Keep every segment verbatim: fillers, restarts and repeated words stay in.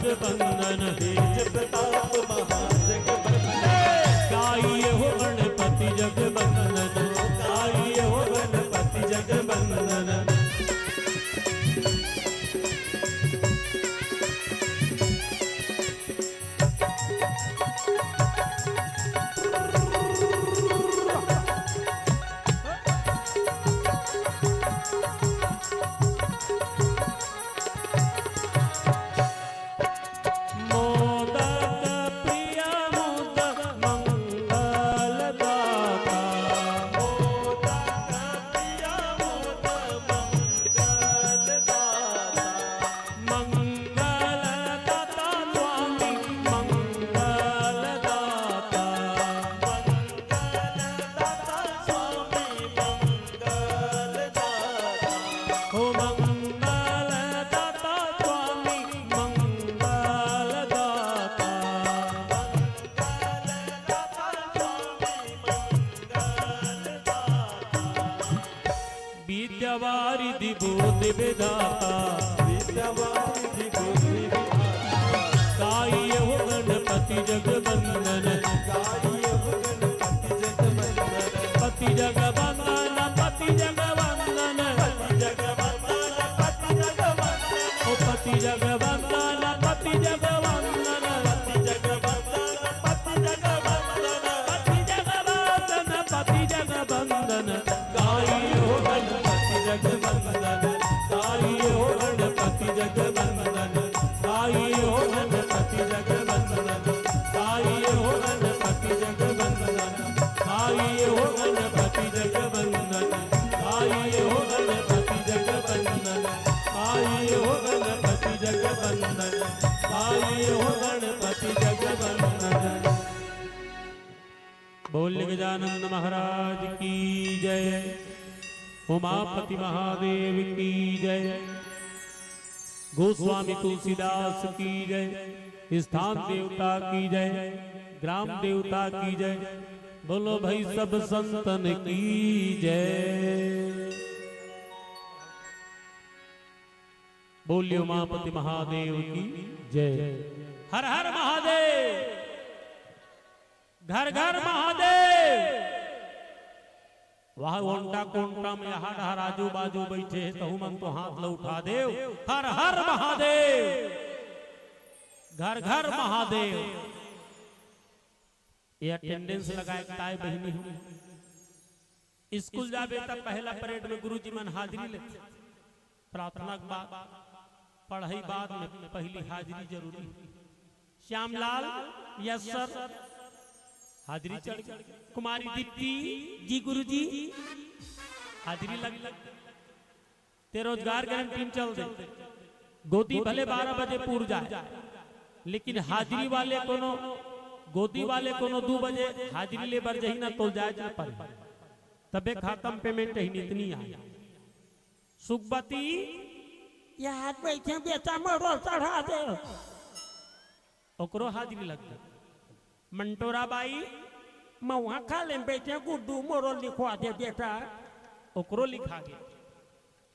जगबंदन। तेज प्रताप महाजगबंदन। गाइए हो गणपति जगबंदन। गाइए हो गणपति जगबंदन। मोदक प्रिय मुद मंगलदाता। मोदक प्रिय मुद मंगलदाता। मंगलदाता स्वामी मंगलदाता। मंगलदाता स्वामी मंगलदाता। हो मंगलदाता स्वामी मंगलदाता। मंगलदाता स्वामी मंगलदाता। विद्या वारिधि बुद्धि विधाता। विद्या वारिधि बुद्धि विधाता। गाइए हो गणपति जगबंदन। गाइए हो गणपति जगबंदन। पति जगबंदन, पति जगबंदन। पति जगबंदन, पति जगबंदन। ओ पति जगबंदन, पति जगबंदन। पति जगबंदन, पति जगबंदन। पति जगबंदन, पति जगबंदन। गाइए हो गणपति जगबंदन। गाइए हो गणपति जगबंदन। गाइए हो गणपति जगबंदन। गाइए हो गणपति जगबंदन। गाइए हो गणपति जगबंदन। गाइए हो गणपति जगबंदन। गाइए हो गणपति जगबंदन। गाइए हो गणपति जगबंदन। बोल गजानंद महाराज की जय। उमापति महादेव की जय। गोस्वामी तुलसीदास की जय। स्थान देवता की जय। ग्राम देवता की जय। बोलो भाई सब संतन की जय। बोलिए उमापति महादेव की जय। हर हर महादेव। घर घर महादेव। वह ओंटा कोंटा में यहाँ डहर आजू बाजू बैठे हे, तहू मन तो हाथ ल उठा देव। हर हर महादेव। घर घर महादेव। ये अटेंडेंस लगाए के ताय बहिनी हो। स्कूल जाबे त पहला परेड में गुरुजी मन हाजिरी लेथे। प्रार्थना के बाद, पढ़ाई बाद में, पहली हाजिरी जरूरी हे। श्यामलाल, यस सर, हाजिरी चढ़ गई। कुमारी दीप्ति, जी गुरुजी, हाजिरी लग गई। ते रोजगार गारंटी में चल दे। गोदी भले बारह बजे पूर जाए, लेकिन हाजिरी वाले कोनो, गोदी वाले कोनो दू बजे हाजिरी ले बर जही ना, तोल जाए ना परे। तबे खाता में पेमेंट ही इतनी आए। सुखबती, यार बैठे बेटा मोरो चढ़ा दे। ओकरो हाजिरी लग गई। मंटोरा बाई, महुआ खा ले बैठे गुड्डू मोरो लिखवा दे बेटा। ओकरो लिखा गया।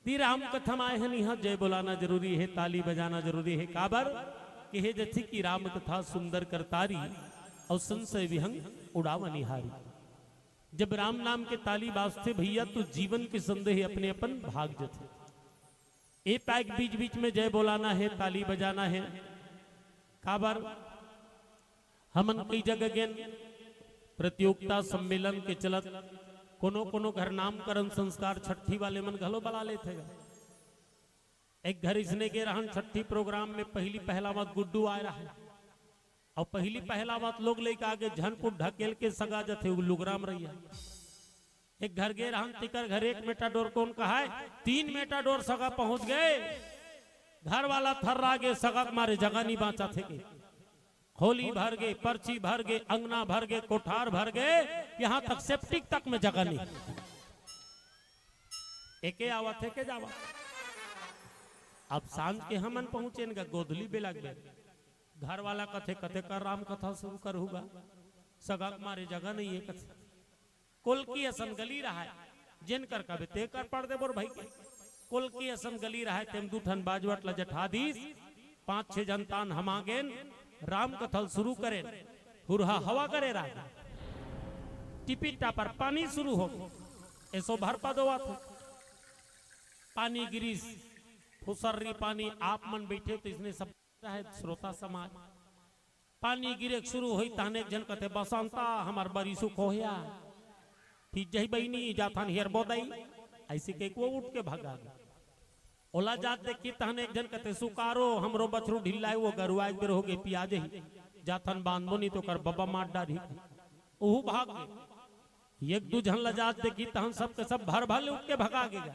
दी राम कथा में आए हन, यहाँ जय बोलाना जरूरी हे, ताली बजाना जरूरी हे। काबर? कहे जथी कि राम कथा सुंदर करतारी, और संशय विहंग उड़ावनिहारी। जब राम नाम के ताली बाजथे भैया, तो जीवन के संदेह अपने अपन भाग जथे। ए पैक बीच बीच में जय बोलाना हे, ताली बजाना हे। काबर? हमन कई जगह गेन, प्रतियोगिता सम्मेलन के चलत कोनो कोनो घर नामकरण संस्कार छट्ठी वाले मन घलो बला लेथे गा। एक घर इसने गे रहन, छट्ठी प्रोग्राम में पहली पहला बात गुड्डू आए रहे, और पहली पहला बात लोग लेके आगे झनपुट ढकेल के सगा जथे, उ लुगराम रहिया। एक घर गे रहन, तिकर घर एक मेटाडोर कोन कहाय, तीन मेटाडोर सगा पहुंच गए। घर वाला थर्रा गे, सगा के मारे जगह नहीं बांचा थे के। खोली भर गे, परछी भर गे, अंगना भर गे, कोठार भर गे, यहाँ तक सेप्टिक तक में जगह नहीं। एके आवत हे के जावत। अब सांझ के हमन पहुंचेन गा गोधली बेला के बेर। घर वाला कथे, कते कर राम कथा शुरू करहू गा, सगा के मारे जगह नहीं है कथे। कोलकी असन गली रहाय, जेन कर कबे ते कर पड़ दे बोर भाई के। कोलकी असन गली रहाय, तेम दू ठन बाजवट ला जठा दीस, पांच छह जन तान हमा गेन, राम कथा ल शुरू करेन। हुरहा हवा करे राजा, टिपी टापर पानी शुरू हो गे। एसो भर पा देवत हे, पानी गिरिस, फुसर्री पानी। आप मन बैठे तो इसने सब है श्रोता समाज। पानी गिरे के शुरू होई, तहने एक झन कथे, "बसंता, हमर बरी सुख होया।" "ठीक जही बहिनी, जाथन हेर बोदई।" ऐसे कह के वो उठ के भगा गे। ओला जात देखी, तहने एक झन कथे, "सुकारो, हमरो बछरू ढिल्ला है, वो गरुआ एक बेर हो गे, पिया जही, जाथन बांधबो नहीं तो कर बबा मार डारही।" ओहू भाग गे। एक दू झन ला जात देखी, तहन सबके सब भर भर ले उठ के भगा गे गा।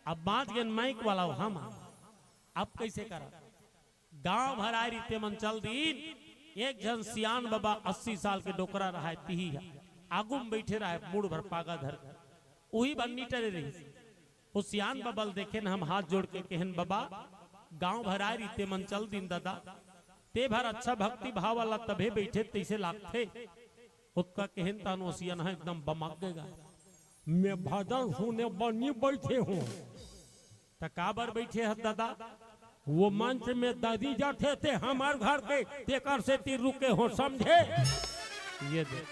अब बांच गेन माइक वाला, हम अब कैसे करा? गांव भर आय रहिते मन चल दीन। एक झन सियान बाबा अस्सी साल के डोकरा रहाय, तिही ह आगू में बैठे रहाय, मुड़ भर पागा धर के। उही बन्नी टरे रहिस। वो सियान बाबा ल देखेन हम हाथ जोड़ के कहेन, "बाबा, गांव भर आय रहिते मन चल दीन दादा, ते भर अच्छा भक्ति भाव वाला तभे बैठे तैसे लागथे।" ओतका कहेन तान वो सियान ह एकदम बमक गे गा। "मैं भजन सुने बर नी बैठे हों।" "त काबर बैठे हस दादा?" "वो मंच में ददी जाथे ते हमर घर के, तेकर सेती रुके हों, समझे?" ये दे।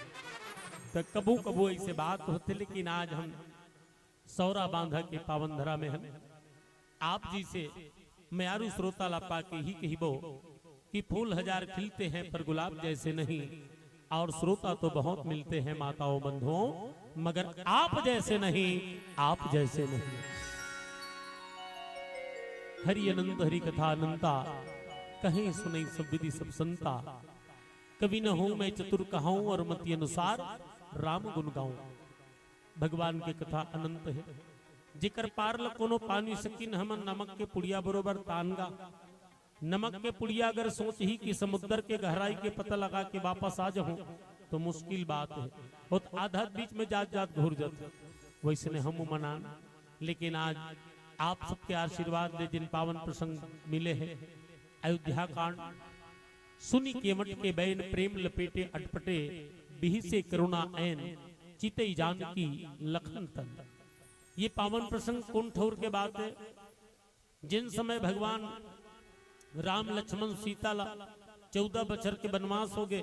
त कभू कभू ऐसे बात होथे, लेकिन आज हम सौरा बांधा के पावन धरा में हन। आप जी से मयारू श्रोता ला पाके ही कहिबो कि फूल हजार खिलते हैं पर गुलाब जैसे नहीं, और श्रोता तो बहुत मिलते हैं माताओं बंधुओं, मगर आप जैसे नहीं, आप जैसे नहीं। हरि अनंत हरि कथा अनंता, कहे सुनई सब विधि सब संता। कवि न हूं मैं चतुर कहाऊं, और मति अनुसार राम गुण गाऊं। भगवान के कथा अनंत हे, जेकर पार ल कोनो पा नी सकिन हमन। नमक के पुड़िया बरोबर तान गा। नमक के पुड़िया अगर सोचही कि समुद्र के गहराई के पता लगा के वापस आ जाहूं, तो मुश्किल बात हे। होत आधा बीच में जात जात घुर जात। वैसने हम मनान, लेकिन आज आप सबके आशीर्वाद ले जिन पावन प्रसंग मिले हे, अयोध्या कांड, सुनि केवट के बैन प्रेम लपेटे अटपटे, बिहसे करुणा ऐन, चितई जानकी लखन तन। ये पावन प्रसंग कोन ठौर के बात हे? जिन समय भगवान राम लक्ष्मण सीता ला चौदह बछर के वनवास हो गे,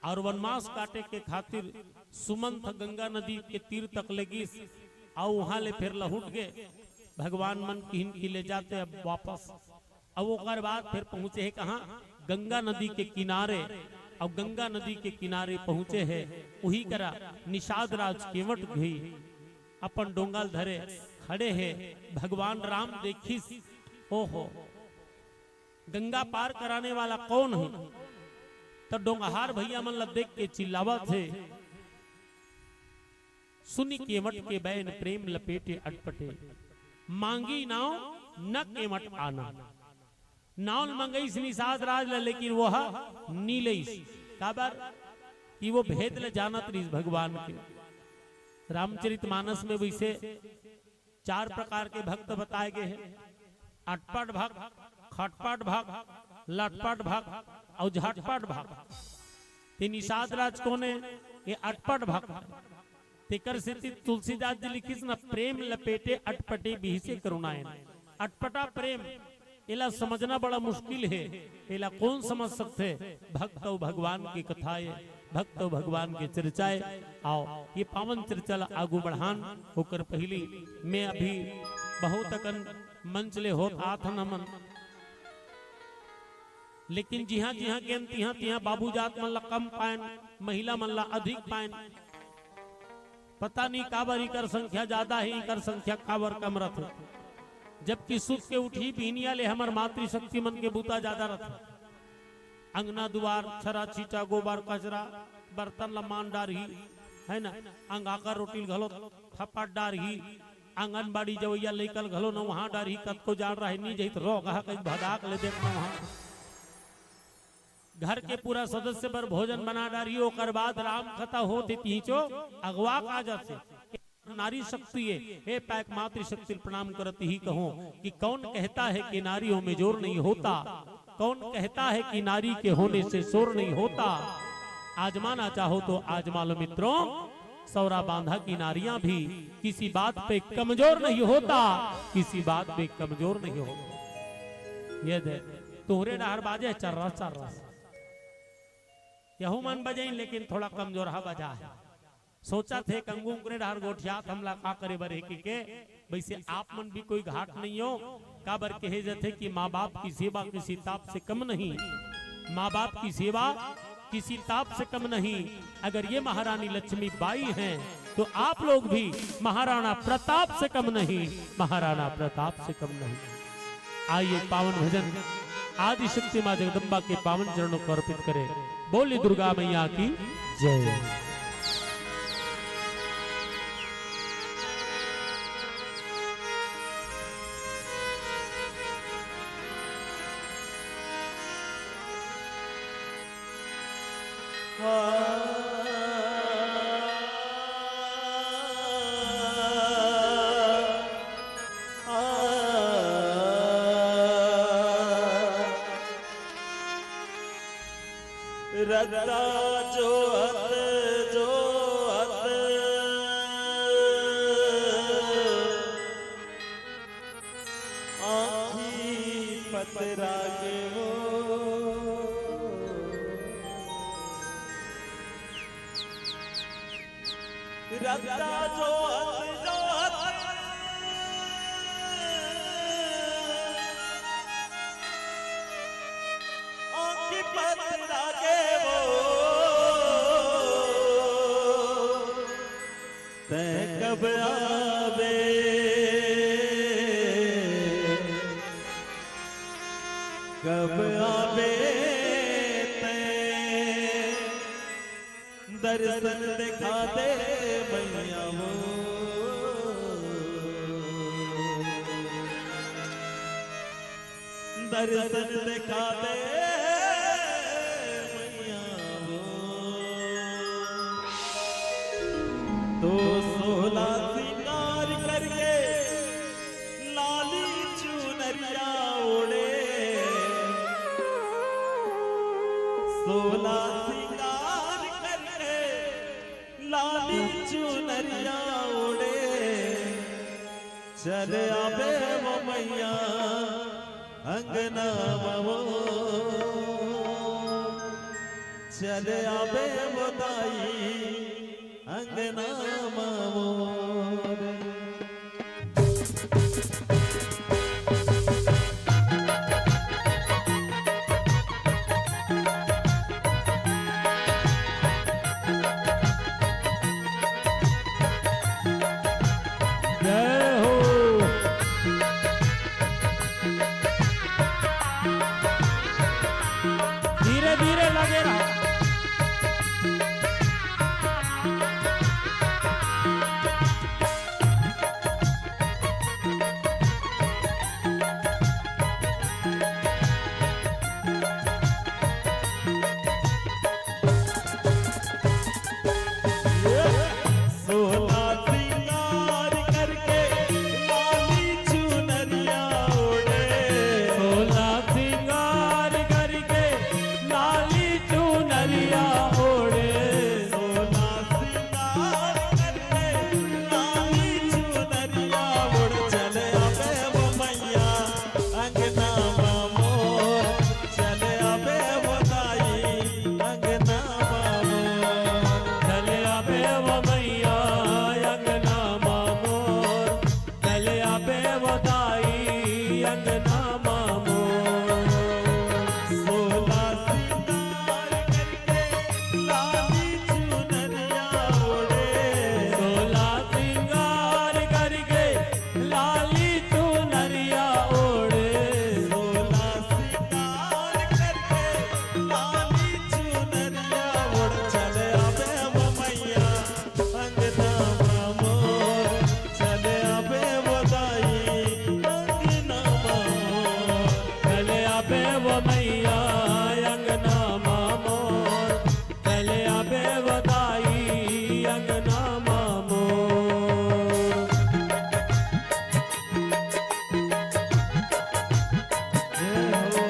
और वनवास काटे के खातिर सुमंथ गंगा नदी के तीर तक ले गिस, अउ उहां ले फेर लहुट गे। भगवान मन किहिन कि ले जाते अब वापस। अब ओकर बाद फेर पहुंचे हे कहां? गंगा नदी के किनारे। अब गंगा नदी के किनारे पहुंचे हे, उही करा निषाद राज केवट भी अपन डोंगा ल धरे खड़े हे। भगवान राम देखिस, ओहो, गंगा पार कराने वाला कौन हे? त डोंगहार भैया मन ला देख के चिल्लावत हे, "सुनि केवट के बैन प्रेम लपेटे अटपटे, मांगी नाव न केवट आना।" नाव ल मंगईस निषाद राज ला, लेकिन वो ह नी लईस। काबर कि वो भेद ल जानत रहिस भगवान के। रामचरित मानस में वैसे चार प्रकार के भक्त बताए गे हे, अटपट भक्त, खटपट भक्त, लटपट भक्त अउ झटपट भक्त। ते निषाद राज कोन हे? ये अटपट भक्त। तेकर सेती तुलसीदास जी लिखिस न, "प्रेम लपेटे अटपटे बिहसे करुणा ऐन।" अटपटा प्रेम, एला समझना बड़ा मुश्किल हे। एला कोन समझ सकथे? भक्त अउ भगवान के कथा ए, भक्त अउ भगवान के चर्चा ए। आओ, ये पावन चर्चा ला आगू बढ़ान। ओकर पहिली मैं अभी बहुत अकन मंच ले होत आथन हमन, लेकिन जिहां जिहां गेन तिहां तिहां बाबू जात मन ला कम पाएन, महिला मन ला अधिक पाएन। पता नहीं काबर इकर संख्या ज्यादा हे, इकर संख्या काबर कम रथे, जबकि सुत के उठही बिहनिया ले हमर मातृशक्ति मन के बूता ज्यादा रथे। अंगना दुआर, छरा छीचा, गोबर कचरा, बर्तन ल मान डारही, है ना, अंगाकर रोटी ल घलो थपट डारही, आंगनबाड़ी जवैया लइका ल घलो न वहां डारही, कतको जान रहे नी जहित रोगहा कहीं भदाक ले देख न वहां। घर के पूरा सदस्य बर भोजन बना डारही, ओकर बाद राम कथा होत हे तिहिचो अगवा का जाथे। नारी शक्ति ए, हे पाक मातृशक्ति ल प्रणाम करत ही कहूं कि कौन कहता है कि नारियों में जोर नहीं होता, कौन कहता है कि नारी के होने से शोर नहीं होता। आजमाना चाहो तो आजमा लो मित्रों, सौरा बांधा की नारियां भी किसी बात पे कमजोर नहीं होता, किसी बात पे कमजोर नहीं होता। ये दे, तुहरे डहर बाजे चर्रस चर्रस। यहू मन बजाइन, लेकिन थोड़ा कमजोरहा बजा हे। सोचत हे, कंगू उंकरे डहर गोठियात, हमला का करे बर हे कि के। वैसे आप मन भी कोई घाट नहीं हो, काबर कहे जथे कि माँ बाप की सेवा किसी ताप से कम नहीं, माँ बाप की सेवा किसी ताप से कम नहीं। अगर ये महारानी लक्ष्मी बाई हैं, तो आप लोग भी महाराणा प्रताप से कम नहीं, महाराणा प्रताप से कम नहीं। आइए, पावन भजन आदिशक्ति माँ जगदम्बा के पावन चरणों को अर्पित करें। बोली दुर्गा मैया की जय। रद्दा जोहत जोहत आँखी पतरा गे वो। रद्दा जोहत जोहत आँखी पतरा गे वो। तैं कब आबे, कब आबे तैं, दर्शन देखा दे मैया वो। दर्शन देखा दे मैया वो। तो सोला सिंगार करके लाली चुनरिया ओढ़े। सोला सिंगार करके लाली चुनरिया ओढ़े। चल आबे वो मैया अंगना मा वो। चल आबे वो दाई अंगना मा वो। जय हो। धीरे धीरे लगे रहा। सोला सिंगार करके लाली चुनरिया ओढ़े। सोला सिंगार करके लाली चुनरिया ओढ़े। सोला सिंगार करके लाली चुनरिया ओढ़ चल आबे वो मैया अंगना मा मोर। चल आबे वो दाई अंगना मा मोर। चल आबे वो मैया अंगना मा मोर। चल आबे वो दाई अंगना मा मोर। सोला सिंगार करके लाली चुनरिया ओढ़े। सोला सिंगार करके लाली चुनरिया ओढ़े। सोला सिंगार करके लाली चुनरिया ओढ़ चल आबे वो मैया अंगना मा मोर। चल आबे वो दाई अंगना मा मोर। चल आबे वो मैया अंगना मा मोर। चल आबे वो दाई अंगना मा मोर। जय हो।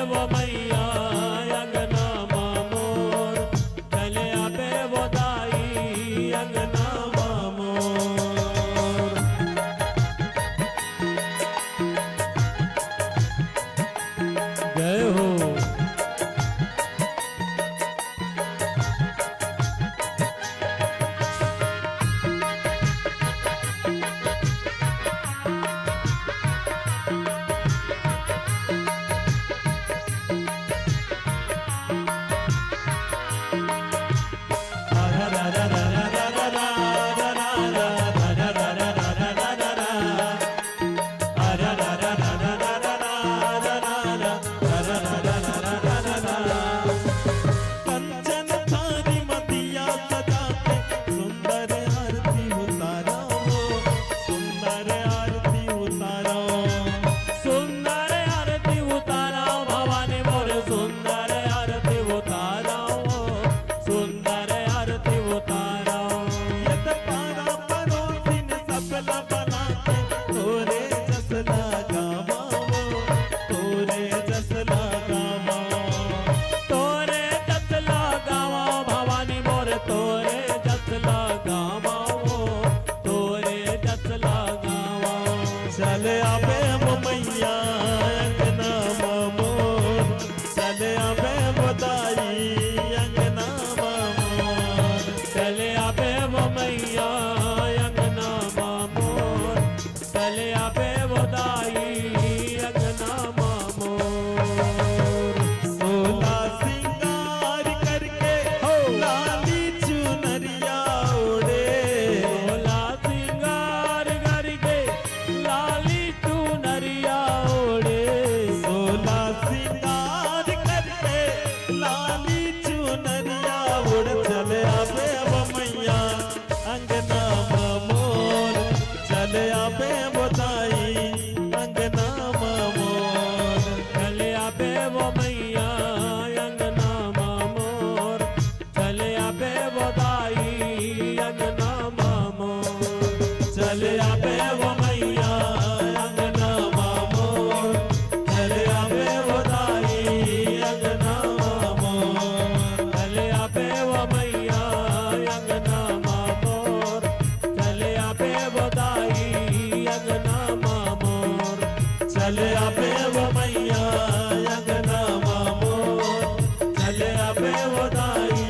वो मैया अंगना मा मोर, चले आबे वो दाई अंगना मा मोर। जय हो। कंचन थारी म दिया सजा के सुंदर आरती उतारा हो, सुंदर आरती उतारा हो। सुंदर आरती उतारा भवानी मोर, सुंदर आरती उतारा हो, सुंदर आरती उतारा हो। ये तो पारा परोसिन सबला बना के तोरे जस लगावा हो, तोरे जस लगावा। तोरे जस लगावा भवानी मोर, तोरे जस लगावा हो, तोरे जस लगावा। चले आबे वो मैया अंगना मा मोर, चले आबे वो दाई अंगना मा मोर। चले आबे वो मैया अंगना मा मोर, चले आबे वो दाई अंगना मा मोर। सोला सिंगार करके हो। लाली चुनरिया ओढ़े। सोला सिंगार करके लाली चुनरिया ओढ़े। सोला सिंगार करके लाली चुनरिया ओढ़ चले आबे वो मैया अंगना मा मोर, चले आबे वो दाई अंगना मा मोर। चले आबे वो मैया अंगना मा मोर, चले आबे वो दाई अंगना मा मोर। चले आबे वो मैया अंगना मा मोर, चले आबे वो दाई अंगना मा मोर। चले आबे वो मैया अंगना मा मोर, चले आबे वो दाई अंगना मा मोर। चले आबे वो मैया अंगना मा मोर, चले आबे वो दाई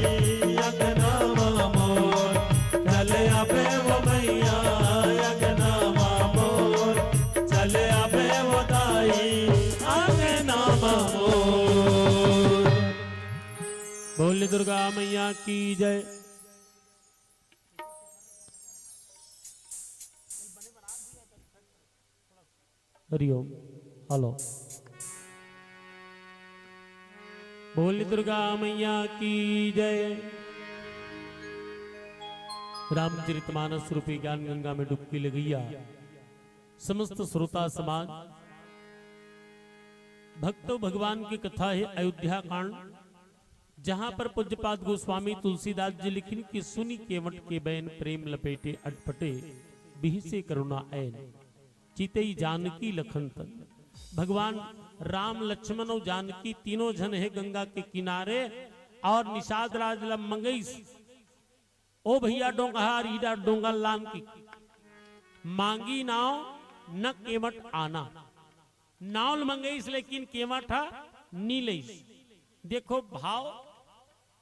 अंगना मा मोर। चले आबे वो मैया अंगना मा मोर, चले आबे वो दाई अंगना मा मोर। बोल दुर्गा मैया की जय। हरिओम। हेलो। बोल दुर्गा मैया की जय। रामचरितमानस रूपी ज्ञान गंगा में डुबकी लगइया समस्त श्रोता समाज, भक्तों, भगवान की कथा है अयोध्या कांड, जहां पर पूज्यपाद गोस्वामी तुलसीदास जी लिखिन कि सुनि केवट के बैन प्रेम लपेटे अटपटे बिहसे करुणा ऐन। चितई जानकी लखन तन। भगवान राम, लक्ष्मण और जानकी तीनों झन हे गंगा के किनारे और निषाद राज ल मंगईस। ओ भैया डोंगहा रीडा डोंगा लान की मांगी नाव न केवट आना। नाव ल मंगईस लेकिन केवट हा नी लईस। देखो भाव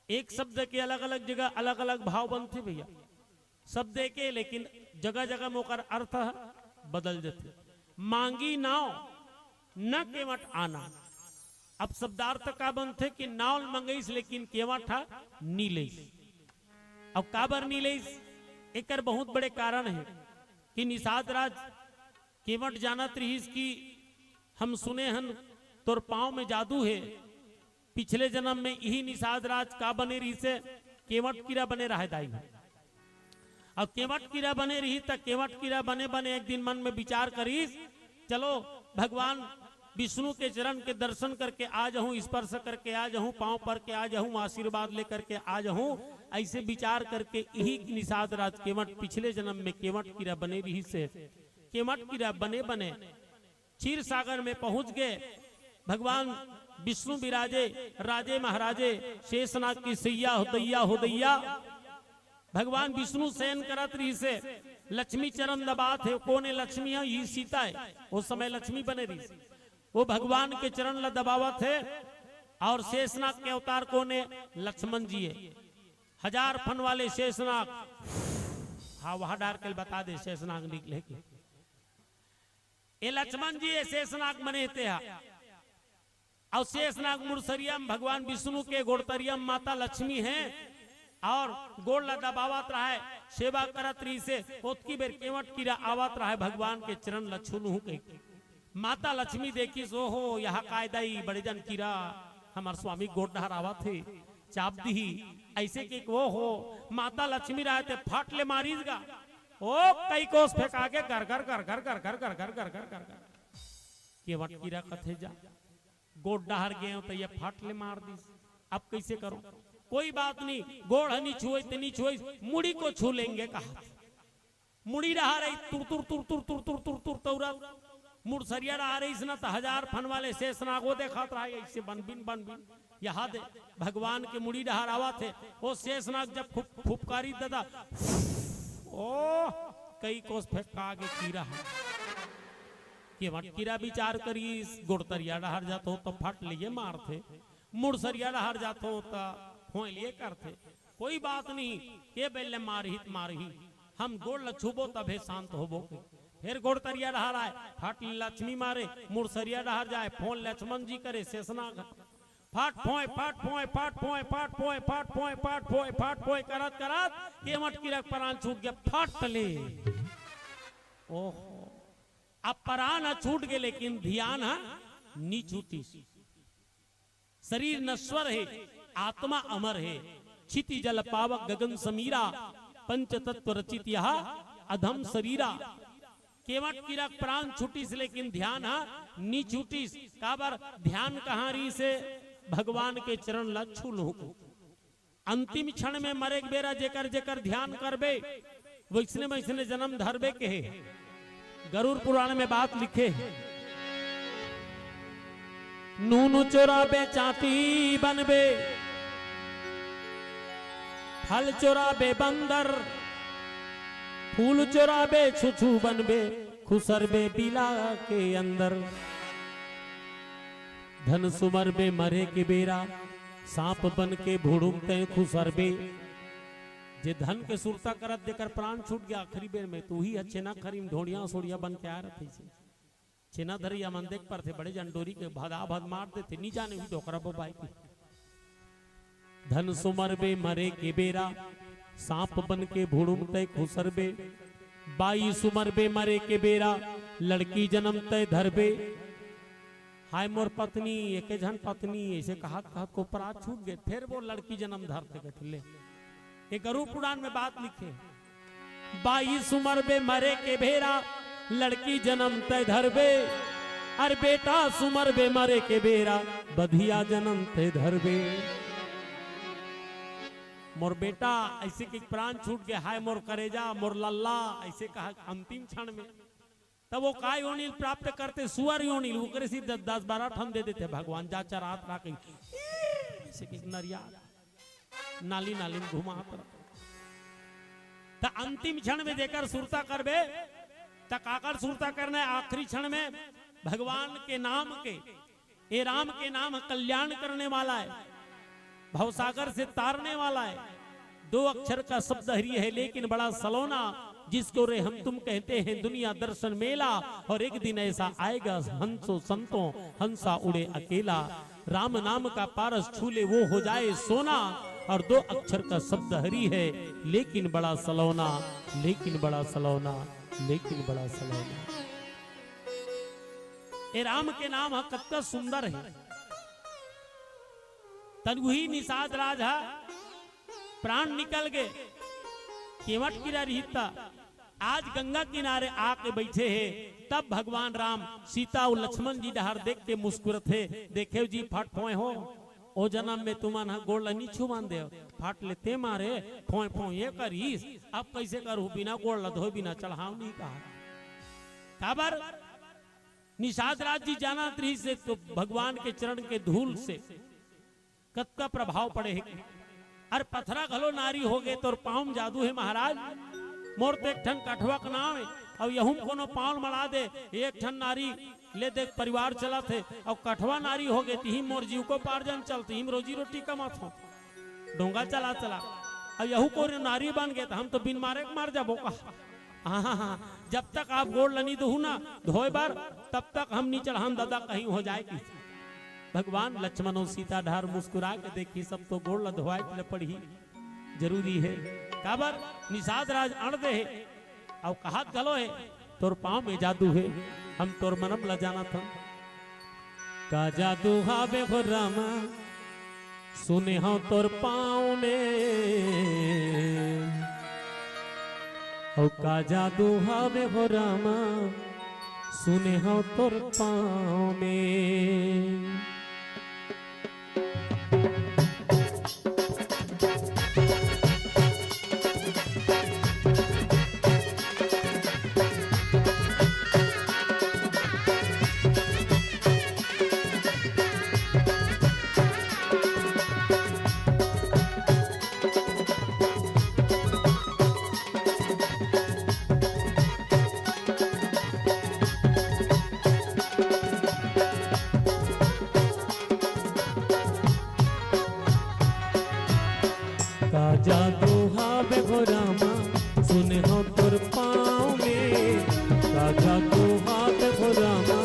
एक शब्द के अलग-अलग जगह अलग-अलग भाव बनथे भैया। शब्द एके, लेकिन जगह-जगह में ओकर अर्थ ह बदल जथे। मांगी नाव न केवट आना। अब शब्दार्थ का बनथे कि नाव ल मंगईस लेकिन केवट ह नी लईस। अब काबर नी लईस? एकर बहुत बड़े कारण हे कि निषाद राज केवट जानत रिहिस कि हम सुने हन तोर पांव में जादू हे, पिछले जन्म में इही निषाद राज का बने रिहिसे, केवट कीरा बने रहे दाई। अब केवट कीरा बने रिहिस त केवट कीरा बने बने एक दिन मन में विचार करिस, चलो भगवान विष्णु के चरण के दर्शन करके आ जाहूं, स्पर्श करके आ जाहूं, पांव पर के आ जाहूं, आशीर्वाद लेकर के आ जाहूं। ऐसे विचार करके इही निषाद राज केवट पिछले जन्म में केवट कीरा बने रिहिसे, केवट कीरा बने बने क्षीर सागर में पहुंच गए। भगवान विष्णु विराजे, राजे महाराजे, शेषनाग की सैया हो दैया, हो दैया। भगवान विष्णु शयन करत रहिसे, लक्ष्मी चरण दबात हे। कोन ए लक्ष्मी हे? ही सीता हे, ओ समय लक्ष्मी बने रहिसे। ओ भगवान के चरण ल दबावत हे। अउ शेषनाग के अवतार कोन ए? लक्ष्मण जी हे। हजार फन वाले शेषनाग। हाँ, वहां डार के बता दे, शेषनाग निकले के। ए लक्ष्मण जी हे, शेषनाग बने हे तेहा। अउ शेषनाग मुड़सरिया म भगवान विष्णु के, गोड़तरिया म माता लक्ष्मी हे। अउ गोड़ ल दबावत रहय, सेवा करत रहिसे। ओतकी बेर केवट कीरा आवत रहय, भगवान के चरण ल छू लूहूं कहिके। माता लक्ष्मी देखिस, "ओहो, एहा काय दाई, बड़े जन कीरा हमर स्वामी गोड़ डहर आवत हे, चाब दिही।" अइसे कहिके, ओहो, माता लक्ष्मी रहय ते फट ले मारिस गा। ओ, कई कोस फेंका के गर गर, गर गर, गर गर, गर गर, गर गर, गर गर। केवट कीरा कथे, "जा, गोड़ डहर गेंव त ये फट ले मार दिस, अब कइसे करों?" "कोई बात नहीं, गोड़ ह नी छुवइस ते नी छुवइस, मुड़ी को छू लेंगे," कहा। मुड़ी डहर आइस, तुर तुर तुर तुर तुर तुर तुर तुर तौरत। मुड़सरिया डहर आइस न त हजार फन वाले शेषनाग ओ देखत रहय, अइसे बनबिन बनबिन। एहा दे, भगवान के मुड़ी डहर आवत हे। ओ शेषनाग जब खूब फुफकारी ददा, ओ, कई कोस फेंका गे कीरा ह। केवट कीरा विचार करिस, गोड़तरिया डहर जाथों त फट ले ये मारथे, मुड़सरिया डहर जाथों त फोंय ले ये करथे। कोई बात नहीं, के बेर ले मारही त मारही, हम गोड़ ल छूबो तभे शांत होबो। फेर गोड़तरिया डहर आय, फट ले लक्ष्मी मारे, मुड़सरिया डहर जाय, फोंय लक्ष्मण जी करे, शेषनाग। फट फोंय, फट फोंय, फट फोंय, फट फोंय, फट फोंय, फट फोंय, फट फोंय करत करत केवट कीरा के परान छूट गे, फट ले। ओहो, अब परान ह छूट गे, लेकिन धियान ह नी छूटिस। शरीर नश्वर हे, आत्मा अमर हे। क्षिति जल पावक गगन समीरा, पंच तत्व रचित यह अधम शरीरा। केवट कीरा के परान छूटिस, लेकिन ध्यान ह नी छूटिस। काबर? ध्यान कहाँ रहिसे? भगवान के चरण ल छू लूहूं। अंतिम क्षण में मरे के बेरा जेकर जेकर ध्यान करबे, वइसने वइसने जनम धरबे कहे। गरुड़ पुराण में बात लिखे हे, नून चोराबे चांटी बनबे, फल चोराबे बंदर, फूल चोराबे छुछू बनबे, खुसरबे बिला के अंदर। धन सुमरबे मरे के बेरा, सांप बन के भुड़ुम तैं खुसरबे। जे धन के सुरता करत, जेकर प्राण छूट गे आखिरी बेर में, त उही ह छेना खरी म ढोड़िया सोड़िया बन के आय रथे। छेना धरइया मन देख परथे, बड़े जन डोरी के भदा भद मार देथे, नी जाने उही डोकरा बबाई के। धन सुमरबे मरे के बेरा, सांप बन के भुड़ुम तैं खुसरबे। बाई सुमरबे मरे के बेरा, लड़की जनम तैं धरबे। हाय मोर पत्नी, एके झन पत्नी, अइसे कहत कहत को परात छूट गे, फेर वो लड़की जनम धरथे कथे ले। ये गरुड़ पुराण में बात लिखे, बाई सुमरबे मरे के बेरा, लड़की जनम तैं धरबे, अरे बेटा सुमरबे मरे के बेरा, बधिया जनम तैं धरबे। मोर बेटा, अइसे कहिके प्राण छूट गे, हाय मोर करेजा, मोर लल्ला, अइसे कहा अंतिम क्षण में। तब वो का योनि ल प्राप्त करथे? सुअर योनि ल। ओकरे सिर्फ दस, दस बारह ठन दे देथे भगवान, जा चरात रहा कहीं, अइसे कहिके नरिया नाली नाली में घुमात रहा। त अंतिम क्षण में जेकर सुरता करबे, त काकर सुरता करना हे? आखिरी क्षण में भगवान के नाम के, ए राम के नाम कल्याण करने वाला है, भवसागर से तारने वाला है। दो अक्षर का शब्द हरि है, लेकिन बड़ा सलोना, जिसको रे हम तुम कहते हैं दुनिया दर्शन मेला, और एक दिन ऐसा आएगा हंसो संतों, हंसा उड़े अकेला। राम नाम का पारस छू ले वो हो जाए सोना, और दो अक्षर का शब्द हरि है, लेकिन बड़ा सलोना, लेकिन बड़ा सलोना, लेकिन बड़ा सलोना। ए राम के नाम ह कतका सुंदर हे। तन उही निषाद राज ह प्राण निकल गे, केवट कीरा रहित त आज गंगा किनारे आके बइठे हे। तब भगवान राम सीता अउ लक्ष्मण जी डहर देख के मुस्कुरथे, देखेव जी फट फोंय हो, ओ जनम में तुमन ह गोड़ ल नी छुवन देव, फट ले तैं मारे, फोंय फोंय ये करिस, अब कइसे करहूं, बिना गोड़ ल धोय, बिना चढ़ाव नी कहा। काबर? निषाद राज जी जानत रहिस हे तो भगवान के चरण के धूल से कतका प्रभाव पड़े हे। अरे पथरा घलो नारी होगे, तोर पाँव म जादू हे महाराज। मोर तो एक ठन कठवा के नाव हे, अउ यहू म कोनो पाँव ल मड़ा दे, एक ठन नारी ले देख परिवार चलत हे, अउ कठवा नारी होगे, तिही मोर जीविकोपार्जन चलत, तिही रोजी रोटी कमात हों। डोंगा चला चला, अउ यहू कोनो नारी बन गे त हम तो बिन मारे के मर जाबो का। हाँ, हाँ, हाँ, जब तक आप गोड़ ल नी दोहू ना धोए बर, तब तक हम नी चढ़ान ददा, कहीं हो जाए कि। भगवान लक्ष्मण अउ सीता डहर मुस्कुरा के देखिस, अब तो गोड़ ल धोवाए ल पड़ही, जरूरी हे। काबर निषाद राज अड़ दे हे, अउ कहत घलो हे, तोर पाँव में जादू हे, हम तोर मनम ल जानत हन। का जादू हावे हो रामा, सुने हंव तोर पाँव में। अउ का जादू हावे हो रामा, सुने हंव तोर पाँव में। का जादू हावे हो रामा, सुने हंव तोर पाँव में। का जादू हावे हो रामा,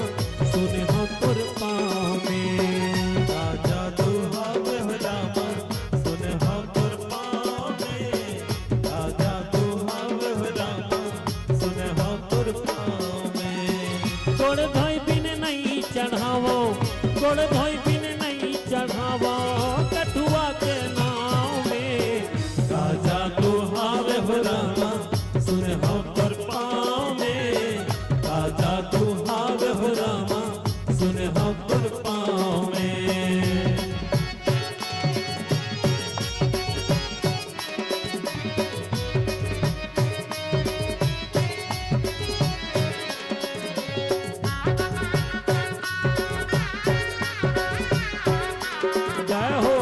सुने हंव तोर पाँव में। का जादू हावे हो रामा, सुने हंव तोर पाँव में। का जादू हावे हो रामा, सुने हंव तोर पाँव में। गोड़ धोए बिन नइ चढ़ावंव, गोड़ धोए बिन नइ चढ़ावंव कठुआ के नाँव में। का जादू हावे हो रामा, सुने हंव तोर पाँव में। का जादू हावे हो रामा, सुने हंव तोर पाँव में। जय हो।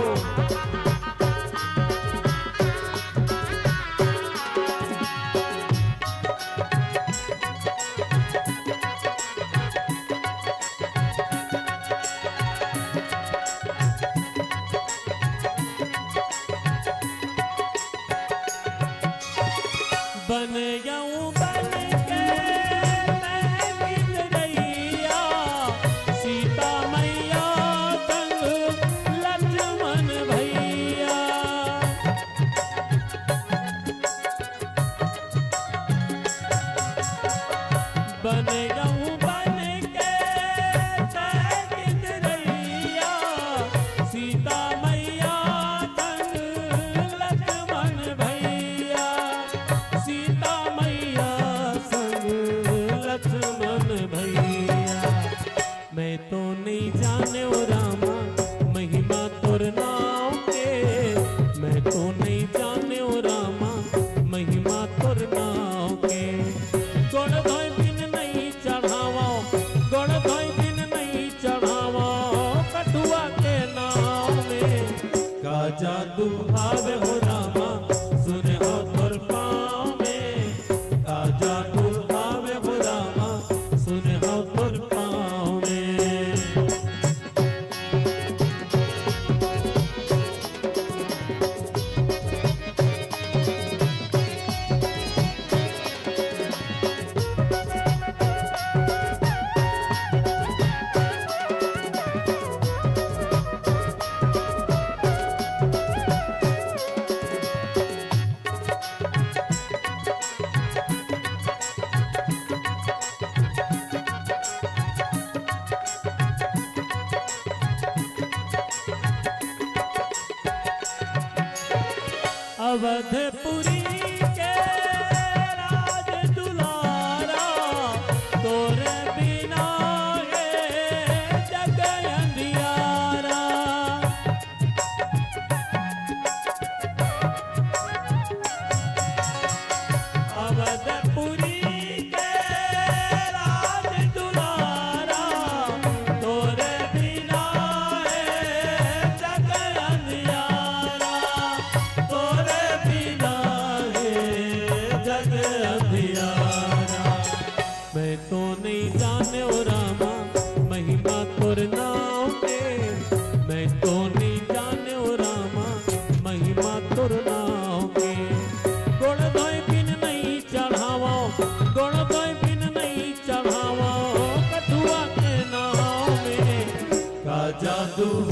बन गऊं बन के मैं मितरैया, सीता मैया संग लक्ष्मण भैया। बन गऊं बन के तैं मितरैया, सीता मैया संग लक्ष्मण भैया, सीता मैया संग लक्ष्मण भैया। मैं तो नइ जानेंव रामा महिमा तोर नाँव के, मैं तो नइ जानेंव रामा महिमा तोर नाँव के। गोड़ धोए बिन नइ चढ़ावंव, गोड़ धोए बिन नइ चढ़ावंव कठुआ के नाँव में। का जादू हावे हो रामा, सुने हंव तोर पाँव में। का जादू हावे हो रामा, सुने हंव तोर पाँव में। अवधपुरी के राज दुलारा, तोरे बिना ए जग अंधियारा। अवधपुरी के राज दुलारा,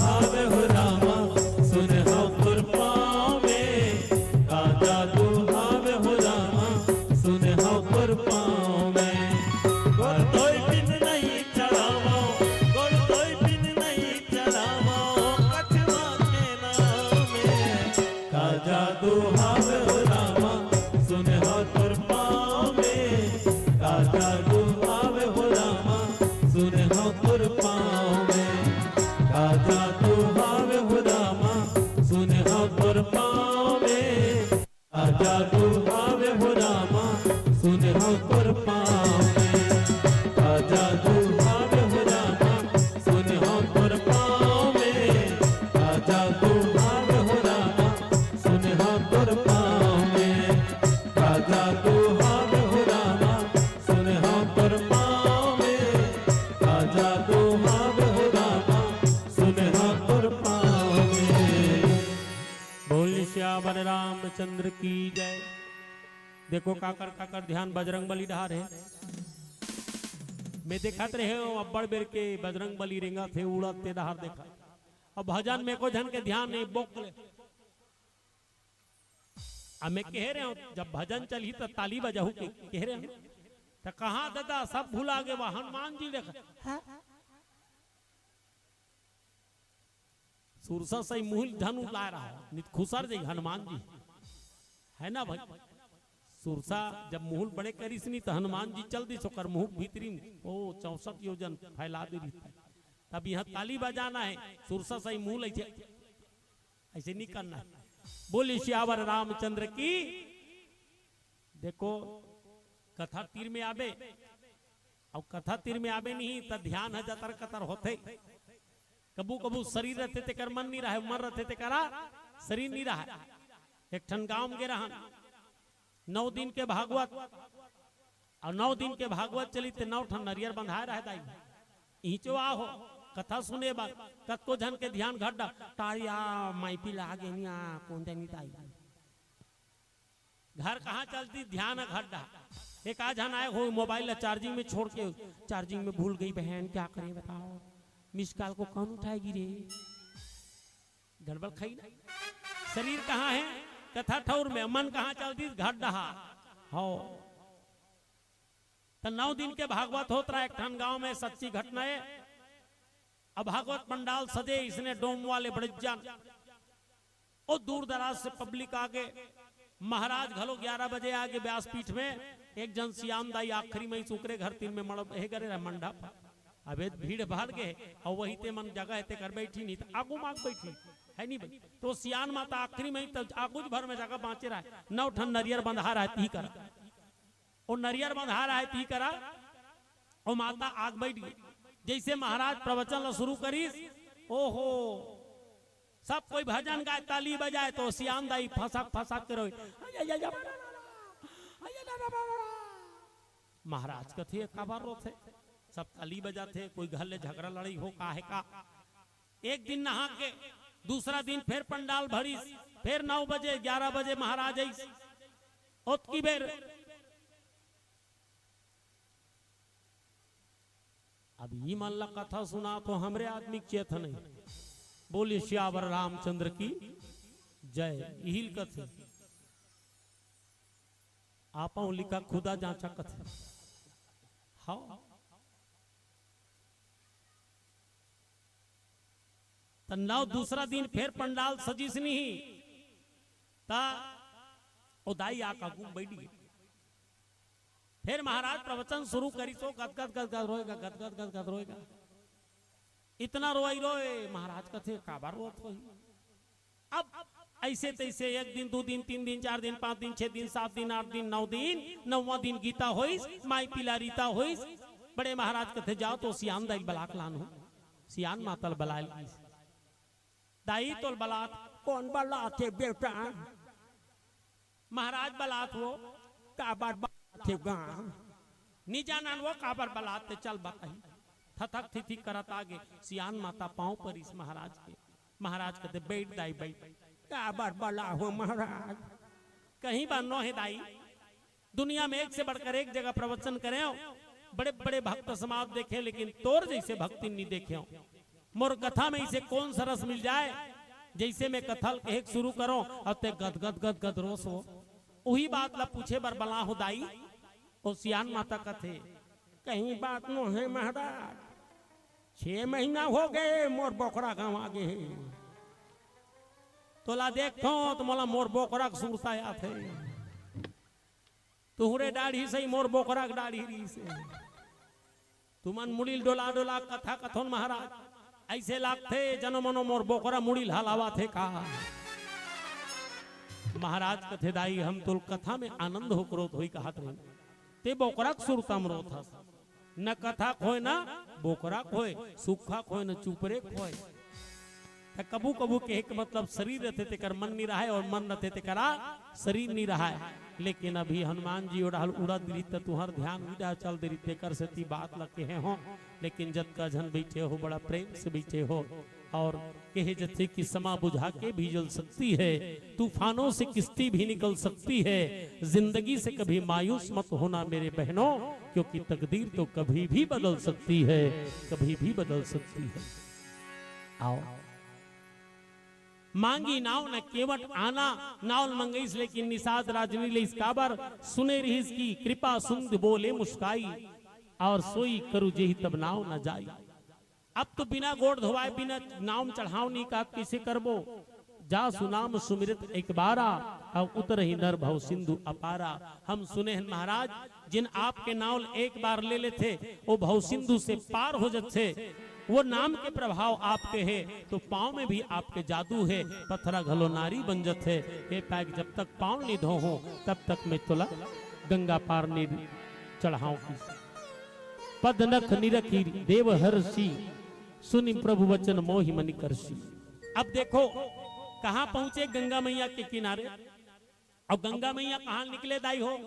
हावे हो रामा, सुने हव तोर पाँव में, का जादू हावे हो रामा, सुने हव तोर पाँव में। गोड़ धोई बिन नहीं चढ़ावव, गोड़ धोई बिन नहीं चढ़ावव, कछवा के नाव में। का जादू हावे हो रामा, सुने हव तोर पाँव में, का जादू हावे हो रामा, सुने हव तोर पाँव में। का जादू हावे हो रामा, सुने हव तोर पाँव में। का जादू हावे हो रामा, सुने हव तोर पाँव में। का जादू हावे हो रामा, सुने हव तोर पाँव में। का जादू हावे हो रामा, सुने हव तोर पाँव में। का जादू हावे हो रामा, सुने हव तोर पाँव में। का जादू हावे हो रामा, सुने हव तोर पाँव में। बोल सियावर रामचंद्र की जय। देखो काकर काकर ध्यान बजरंग बली डहार हे। मैं देखत रहेंव अब्बड़ बेर के बजरंग बली रेंगत हे, उड़त ते डहार देखत। अब भजन में एको झन के ध्यान नहीं, बोक ले। अब मैं कहे रहेंव, जब भजन चलही त ताली बजाहू के कहे रहेंव। त कहाँ दादा, सब भुला गे, वा हनुमान जी देखा। हाँ? सुरसा सही मुहुल धनु लाय रहा, नित खुसर जाही हनुमान जी। है ना भाई? सुरसा जब मुहुल बड़े करिस नी, त हनुमान जी चल दिस, ओकर मुहुल भीतरी में, ओ, चौसठ योजन फैला दे रही। तब यहाँ ताली बजाना है, सुरसा सही मुहुल ऐसे, ऐसे नहीं करना है। बोले सियावर रामचंद्र की। देखो, कथा तीर में आबे, अउ कथा तीर में आबे नहीं, त ध्यान ह जतर कतर होथे। कभू कभू शरीर रथे तेकर मन नहीं रहे, मन रथे तेकरा शरीर नहीं रहे। एक ठन गांव में गे रहन, नौ दिन के भागवत, अउ नौ दिन के भागवत चली ते नौ ठन नरियर बंधाए रहे दाई। इहिचो आहो, कथा सुने बर, कतको झन के ध्यान घट डा, तारिया माई पिला गे निया, कौन देनी दाई। घर कहाँ चलती, ध्यान ह घर डहा। एक आध झन आए हो, मोबाइल ला चार्जिंग में छोड़ के, चार्जिंग में भूल गई बहन, क्या करें बताओ, मिस कॉल को कौन उठाएगी रे? गड़बड़ खाई ना। शरीर कहाँ है? कथा ठौर में। मन कहाँ चलती? घर डहा। हो। त नौ दिन के भागवत होत रहा एक ठन गांव में, सच्ची घटना है। अब भागवत पंडाल सजे, इसने डोम वाले बड़े जान, ओ दूर दराज से पब्लिक आगे। महाराज घलो ग्यारह बजे आगे व्यासपीठ में। एक जन सियान दाई आखिरी में सुकरे घर तीर में मड़ हे करे रहा मंडप। अबे भीड़ भाड़ गे, अउ वही ते मन जगह हे तेकर बैठी नहीं, त आगू माग बैठी, है नहीं भाई? तो सियान माता आखिरी में ही त आगू भर में जगह बांचे रहा, नौ ठन नरियर बंधा रहा, ती कर ओ नरियर बंधा रहा है ती करा, ओ माता आग बैठ गई। जैसे महाराज प्रवचन ला शुरू करिस, ओहो, सब कोई भजन गाए, ताली बजाए, तो सियान दाई फसक फसक के रोए, "अया, या, या, या।" महाराज कथे, "काबर रोथे?" सब ताली बजाथे, कोई घर ले झगड़ा लड़ाई हो, का है का? एक दिन नहा के दूसरा दिन फिर पंडाल भरिस, फिर नौ बजे, ग्यारह बजे महाराज आइस। ओतकी बेर अब ई मन ला कथा सुना तो हमरे आदमी के चेत नहीं। बोले सियावर रामचंद्र की जय। इहिल कथे आपा लिखा खुदा जांचा कथे। हाँ। त नौ दूसरा दिन फिर पंडाल सजिस नहीं, त ओ दाई आके आगू म बैठ गे। फिर महाराज प्रवचन शुरू करिस, ओ गदगद गदगद रोएगा, गदगद गदगद रोएगा। इतना रोई रोए, महाराज कथे, "काबर रोत होही?" अब ऐसे तैसे एक दिन, दो दिन, तीन दिन, चार दिन, पांच दिन, छह दिन, सात दिन, आठ दिन, नौ दिन, नौवां दिन गीता होइस, माई पिला रीता होइस। बड़े महाराज कथे, "जाओ तो सियान दाई ल बला के लान हो।" सियान माता ल बला लिस। दाई तोल बलात। "कौन बलात हे बेटा?" "महाराज बलात हो।" "काबर बलात हे गा?" "नी जानन वो काबर बलात हे, चल बताही।" थथक थिथी करत आगे, सियान माता पांव परिस महाराज के। महाराज कथे, "बैठ दाई, बैठ।" "काबर बला हो महाराज?" "कहीं बर नो हे दाई, दुनिया में एक से बढ़कर एक जगह प्रवचन करेंव, बड़े बड़े भक्त समाज देखेंव, लेकिन तोर जैसे भक्तिन नी देखेंव।" मोर कथा में इसे कौन सा रस मिल जाए, जैसे मैं कथा ल कहे के शुरू करो, अब ते गद गद गद गद रोस हो। उही बात ला पूछे बर बला हो दाई, ओ सियान माता कथे, कहीं बात नो है महाराज, छह महीना हो गए मोर बोकरा गंवा गे हे। तोला देखथो तो मोला मोर बोकरा के सुरता आथे। तुहरे डाढ़ी सही मोर बोकरा के डाढ़ी रहिसे। तुमन मुड़ी ल डोला डोला कथा कथोन महाराज, ऐसे लागथे जनो मनो मोर बोकरा मुड़ी ल हलावाथे का। महाराज कथे, दाई हम तोल कथा में आनंद हो करोत होई कहत रहे, ते बोकरा के सुरता म रोत हस। न कथा खोय, न बोकरा खोय, सुक्खा खोय, न चुपरे खोय। त कभू कभू कहे के मतलब शरीर रथे तेकर मन नी रहय, और मन रथे तेकरा शरीर नी रहय। लेकिन अभी हनुमान जी ओ डहर उड़त रहित त तुहर ध्यान उही डहर चल दे रहित, तेकर सेती बात ल कहे हो। लेकिन जतका झन बइठे हो, बड़ा प्रेम से बइठे हो। और कहे जथे कि समा बुझा के भी जल सकती है, तूफानों से किश्ती भी निकल सकती है। जिंदगी से कभी मायूस मत होना मेरे बहनों, क्योंकि तकदीर तो कभी भी बदल सकती है, कभी भी बदल सकती है। आओ। मांगी नाव न केवट आना, नाव ल मंगईस लेकिन निषाद राजनी ले इस काबर सुने रहिस कि कृपा सुंद बोले मुस्काई, और सोई करू जेहि तब नाव न जाई। अब तो बिना गोड़ धोवाए, बिना नाम चढ़ाव नहीं का, कैसे करबो? जा सुनाम सुमिरत एक बारा, अब उतरही नर भव सिंधु अपारा। हम सुने हैं महाराज, जिन आपके नाम एक बार ले लेथे, वो भव सिंधु से पार हो जथे। वो नाम के प्रभाव आपके है, तो पाँव में भी आपके जादू है, पथरा घलो नारी बन जथे। हे पैक, जब तक पाँव नहीं धो हो, तब तक मैं तोला गंगा पार नहीं चढ़ाऊं की। पद नख निरखी देव हर्षि, सुनि प्रभु वचन मोहि मनि करषि। अब देखो, कहां पहुंचे गंगा मैया के किनारे। अब गंगा मैया कहां निकले दाई हो,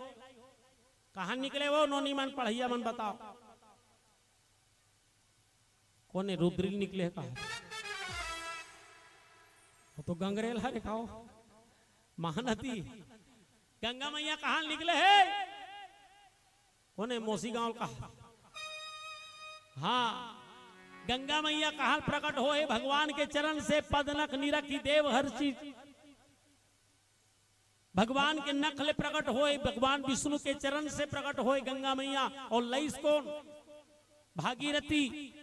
कहां निकले वो नोनी मन, पढ़ैया मन बताओ। कोने रुद्रिल निकले हे कहा? वो तो गंगरेल हरे खाओ। महानदी। गंगा मैया कहां निकले हे? कोने मोसी गांव का? हाँ, गंगा मैया कहां प्रकट होए? भगवान के चरण से पद नख निरखी देव हर्षि। भगवान के नख ले प्रकट होए, भगवान विष्णु के चरण से प्रकट होए गंगा मैया। और लईस कोन? भागीरथी।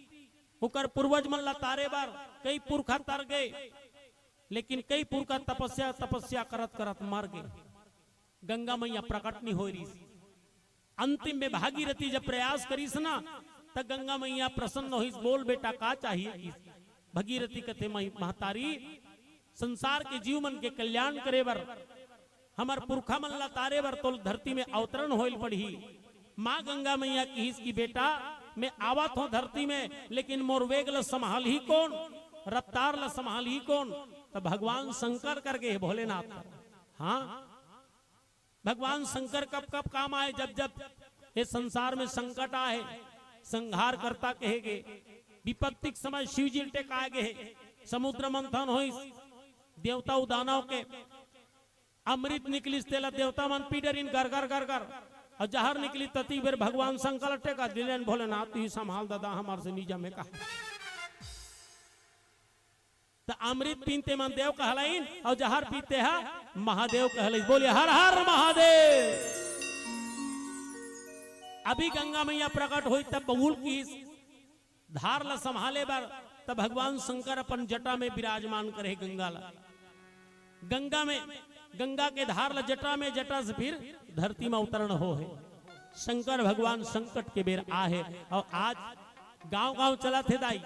ओकर पूर्वज मन ला तारे बर कई पुरखा तर गए, लेकिन कई पुरखा तपस्या, तपस्या करत करत मर गए। गंगा मैया प्रकट नहीं होए रहिस। अंतिम में भागीरथी जब प्रयास करिस ना, त गंगा मैया प्रसन्न होइस, बोल बेटा का चाहिए किस? भगीरथी कथे, "मही-, महतारी, संसार के जीव मन के कल्याण करे बर, हमर पुरखा मन ला तारे बर तोल धरती में अवतरण होइल पड़ही। माँ गंगा मैया किहिस कि बेटा, मैं आवत हों धरती में, लेकिन मोर वेग ल संभालही कोन, रफ्तार ल संभालही कोन?" त भगवान शंकर करके हे भोलेनाथ। हाँ, भगवान शंकर कब कब काम आए? जब जब ये संसार में संकट आए, संहार करता कहे गे, विपत्ति के समय शिव जी ल टेकाए गे हे। समुद्र मंथन होइस, देवता अउ दानव के अमृत निकलिस, तेला देवता मन पी डरिन गरगर गरगर, अउ जहर निकलिस, तती बेर भगवान शंकर ल टेका दिलेन, "भोलेनाथ, तू ही संभाल दादा, हमर से नी जमे का।" त अमृत पीन ते मन देव कहलाइन, अउ जहर पीन ते ह महादेव कहलाइन। बोलिए, "हर हर महादेव।" अभी गंगा मैया प्रकट होई, तब बबूल किहिस धार ल संभाले बर, तब भगवान शंकर अपन जटा में विराजमान करे गंगा ल। गंगा में, गंगा के धार ल जटा में, जटा से फिर धरती में अवतरण हो हे। शंकर भगवान संकट के बेर आ हे। अउ आज गांव-गांव चलत हे दाई,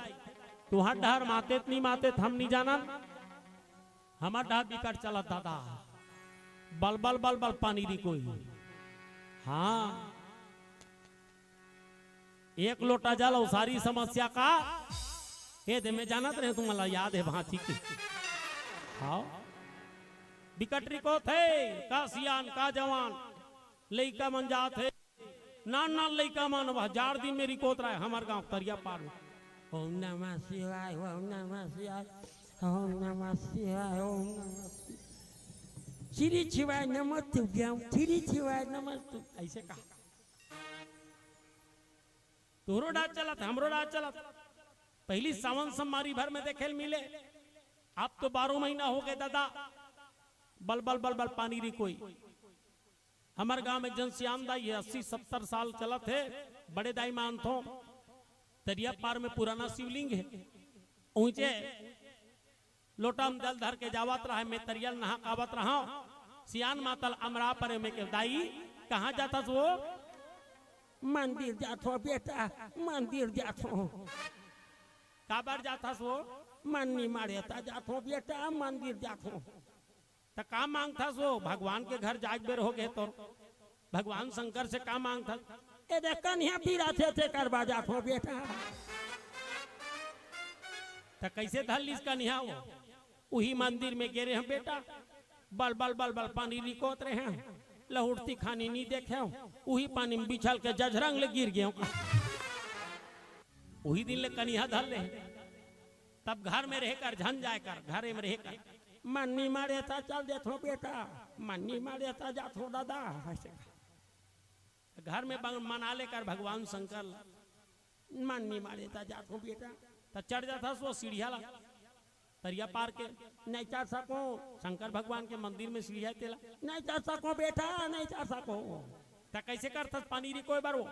तुंहर डहर मातेत नहीं मातेत हम नहीं जानन, हमर डहर बिकट चलत दादा, बल बल बल बल पानी रिकोई। हाँ, एक लोटा जल अउ सारी समस्या का। हे दे, मैं जानत रहे तुमन ला याद हे भांची के। हाँ, बिकट रिकोथे, का सियान, का जवान, लइका मन जात हे, नान नान लइका मन, वह जाड़ दिन में रिकोत रहे हमर गांव तरिया पार में। ओम नमः शिवाय, ओम नमः शिवाय, ओम नमः शिवाय, ओम नमः शिवाय। श्री शिवाय नमस्तुभ्यं, श्री शिवाय नमस्तु, ऐसे कहा। तोहरो डांस चलत, हमरो डांस चलत। पहली सावन सम्मारी भर में देखे ल मिले, अब तो बारह महीना हो गए दादा, बल बल बल बल पानी रिकोई। हमर गांव में एक जन सियान दाई हे, अस्सी सत्तर साल चलत हे, बड़े दाई मानथों। तरिया पार में पुराना शिवलिंग हे, ऊंचे लोटा में जल धर के जावत रहा हे, मैं तरिया ल नहा के आवत रहा हूं। सियान मातल अमरा परे, मैं के, "दाई, कहां जाथस वो?" "मंदिर जाथों बेटा, मंदिर जाथों।" "काबर जाथस वो?" "मन्नी माड़े त जाथों बेटा, मंदिर जाथों।" "त का मांगथस वो? भगवान के घर जाए के बेर हो गए तोर, भगवान शंकर से का मांगथस?" "ए दे कनिहा पीरा थे, तेकर बर जाथों बेटा।" "त कइसे धर लिस कनिहा वो?" "उही मंदिर में गे रहेंव बेटा, बल बल बल बल पानी रिकोत रहेंव, लहुटती खानी नी देखेंव, उही पानी में बिछल के जझरंग ले गिर गेंव।" उही दिन ले कनिहा धर ले। तब घर में रहे कर, झन जाए कर, घरे में रहे कर। "मन्नी माड़े त चल देथों बेटा, मन्नी माड़े त जाथों दादा।" अइसे घर में बंग-, मना ले कर भगवान शंकर ला, "मन्नी माड़े त जाथों बेटा।" त चढ़ जाथस वो सीढ़िया ला, तरिया पार के, "नइ चढ़ सकों।" शंकर भगवान के मंदिर में सीढ़िया तेला, "नइ चढ़ सकों बेटा, नइ चढ़ सकों।" त कइसे करथस पानी रिकोय बर वो?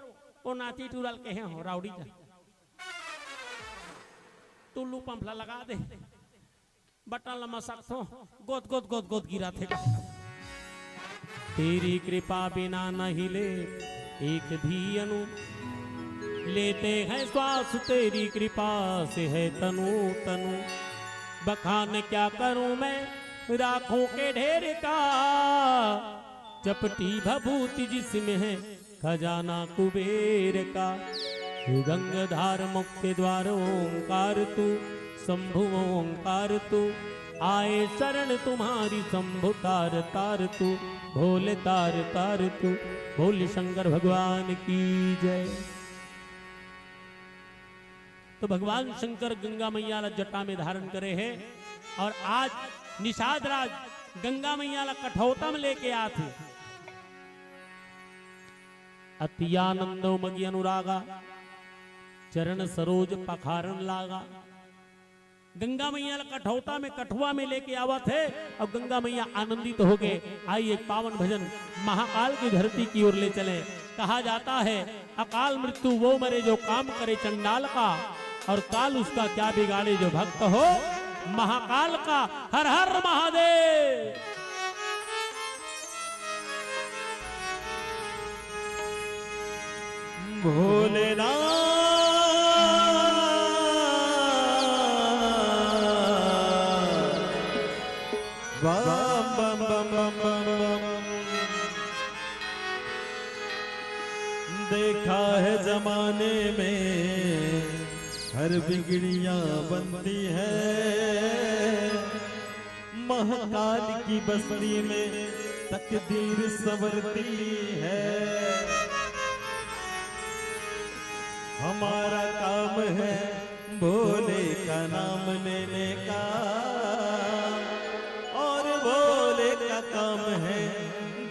"ओ नाती टूरा ल कहे हों, रावड़ी जा, टुल्लू पंप ला लगा दे, बटन ला मसकथों, गोद गोद गोद गोद गिरत हे।" तेरी कृपा बिना नहीं ले एक भी अणु, लेते हैं श्वास तेरी कृपा से है तनु तनु। बखान क्या करूं मैं राखों के ढेर का, चपटी भभूति जिसमें है खजाना कुबेर का। हे गंगाधार मुख्य द्वार ओंकार तू, शंभु ओंकार तू, आए शरण तुम्हारी शंभु तार तार तू, भोले तार तार तू। बोल शंकर भगवान की जय। तो भगवान शंकर गंगा मैया ला जटा में धारण करे हे और आज निषाद राज गंगा मैया ला कठौता में लेके आथे। अति आनंदो मगि अनुरागा, चरण सरोज पखारन लागा। गंगा मैया ला कठौता में, कठुआ में लेके आवत हे और गंगा मैया आनंदित हो गए। आइए, एक पावन भजन महाकाल की धरती की ओर ले चले। कहा जाता है, अकाल मृत्यु वो मरे जो काम करे चंडाल का, और काल उसका क्या बिगाड़े जो भक्त हो महाकाल का। हर हर महादेव। भोलेनाथ। बम बम बम बम बम बम। देखा है जमाने में हर बिगड़ियां बनती है, महाकाल की बस्ती में तकदीर संवरती है। हमारा काम है भोले का नाम लेने का, और भोले का काम है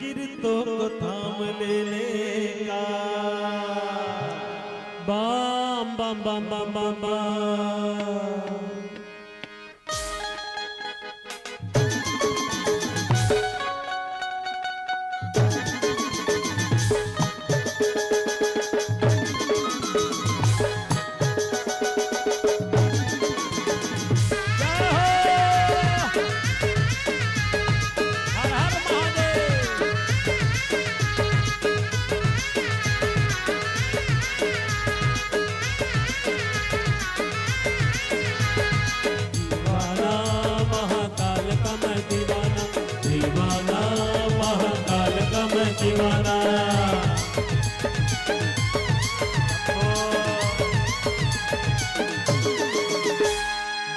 गिरतों को थाम लेने का। बम बम बम बम बम बम। दीवाना महाकाल का मैं दीवाना, दीवाना महाकाल का मैं दीवाना।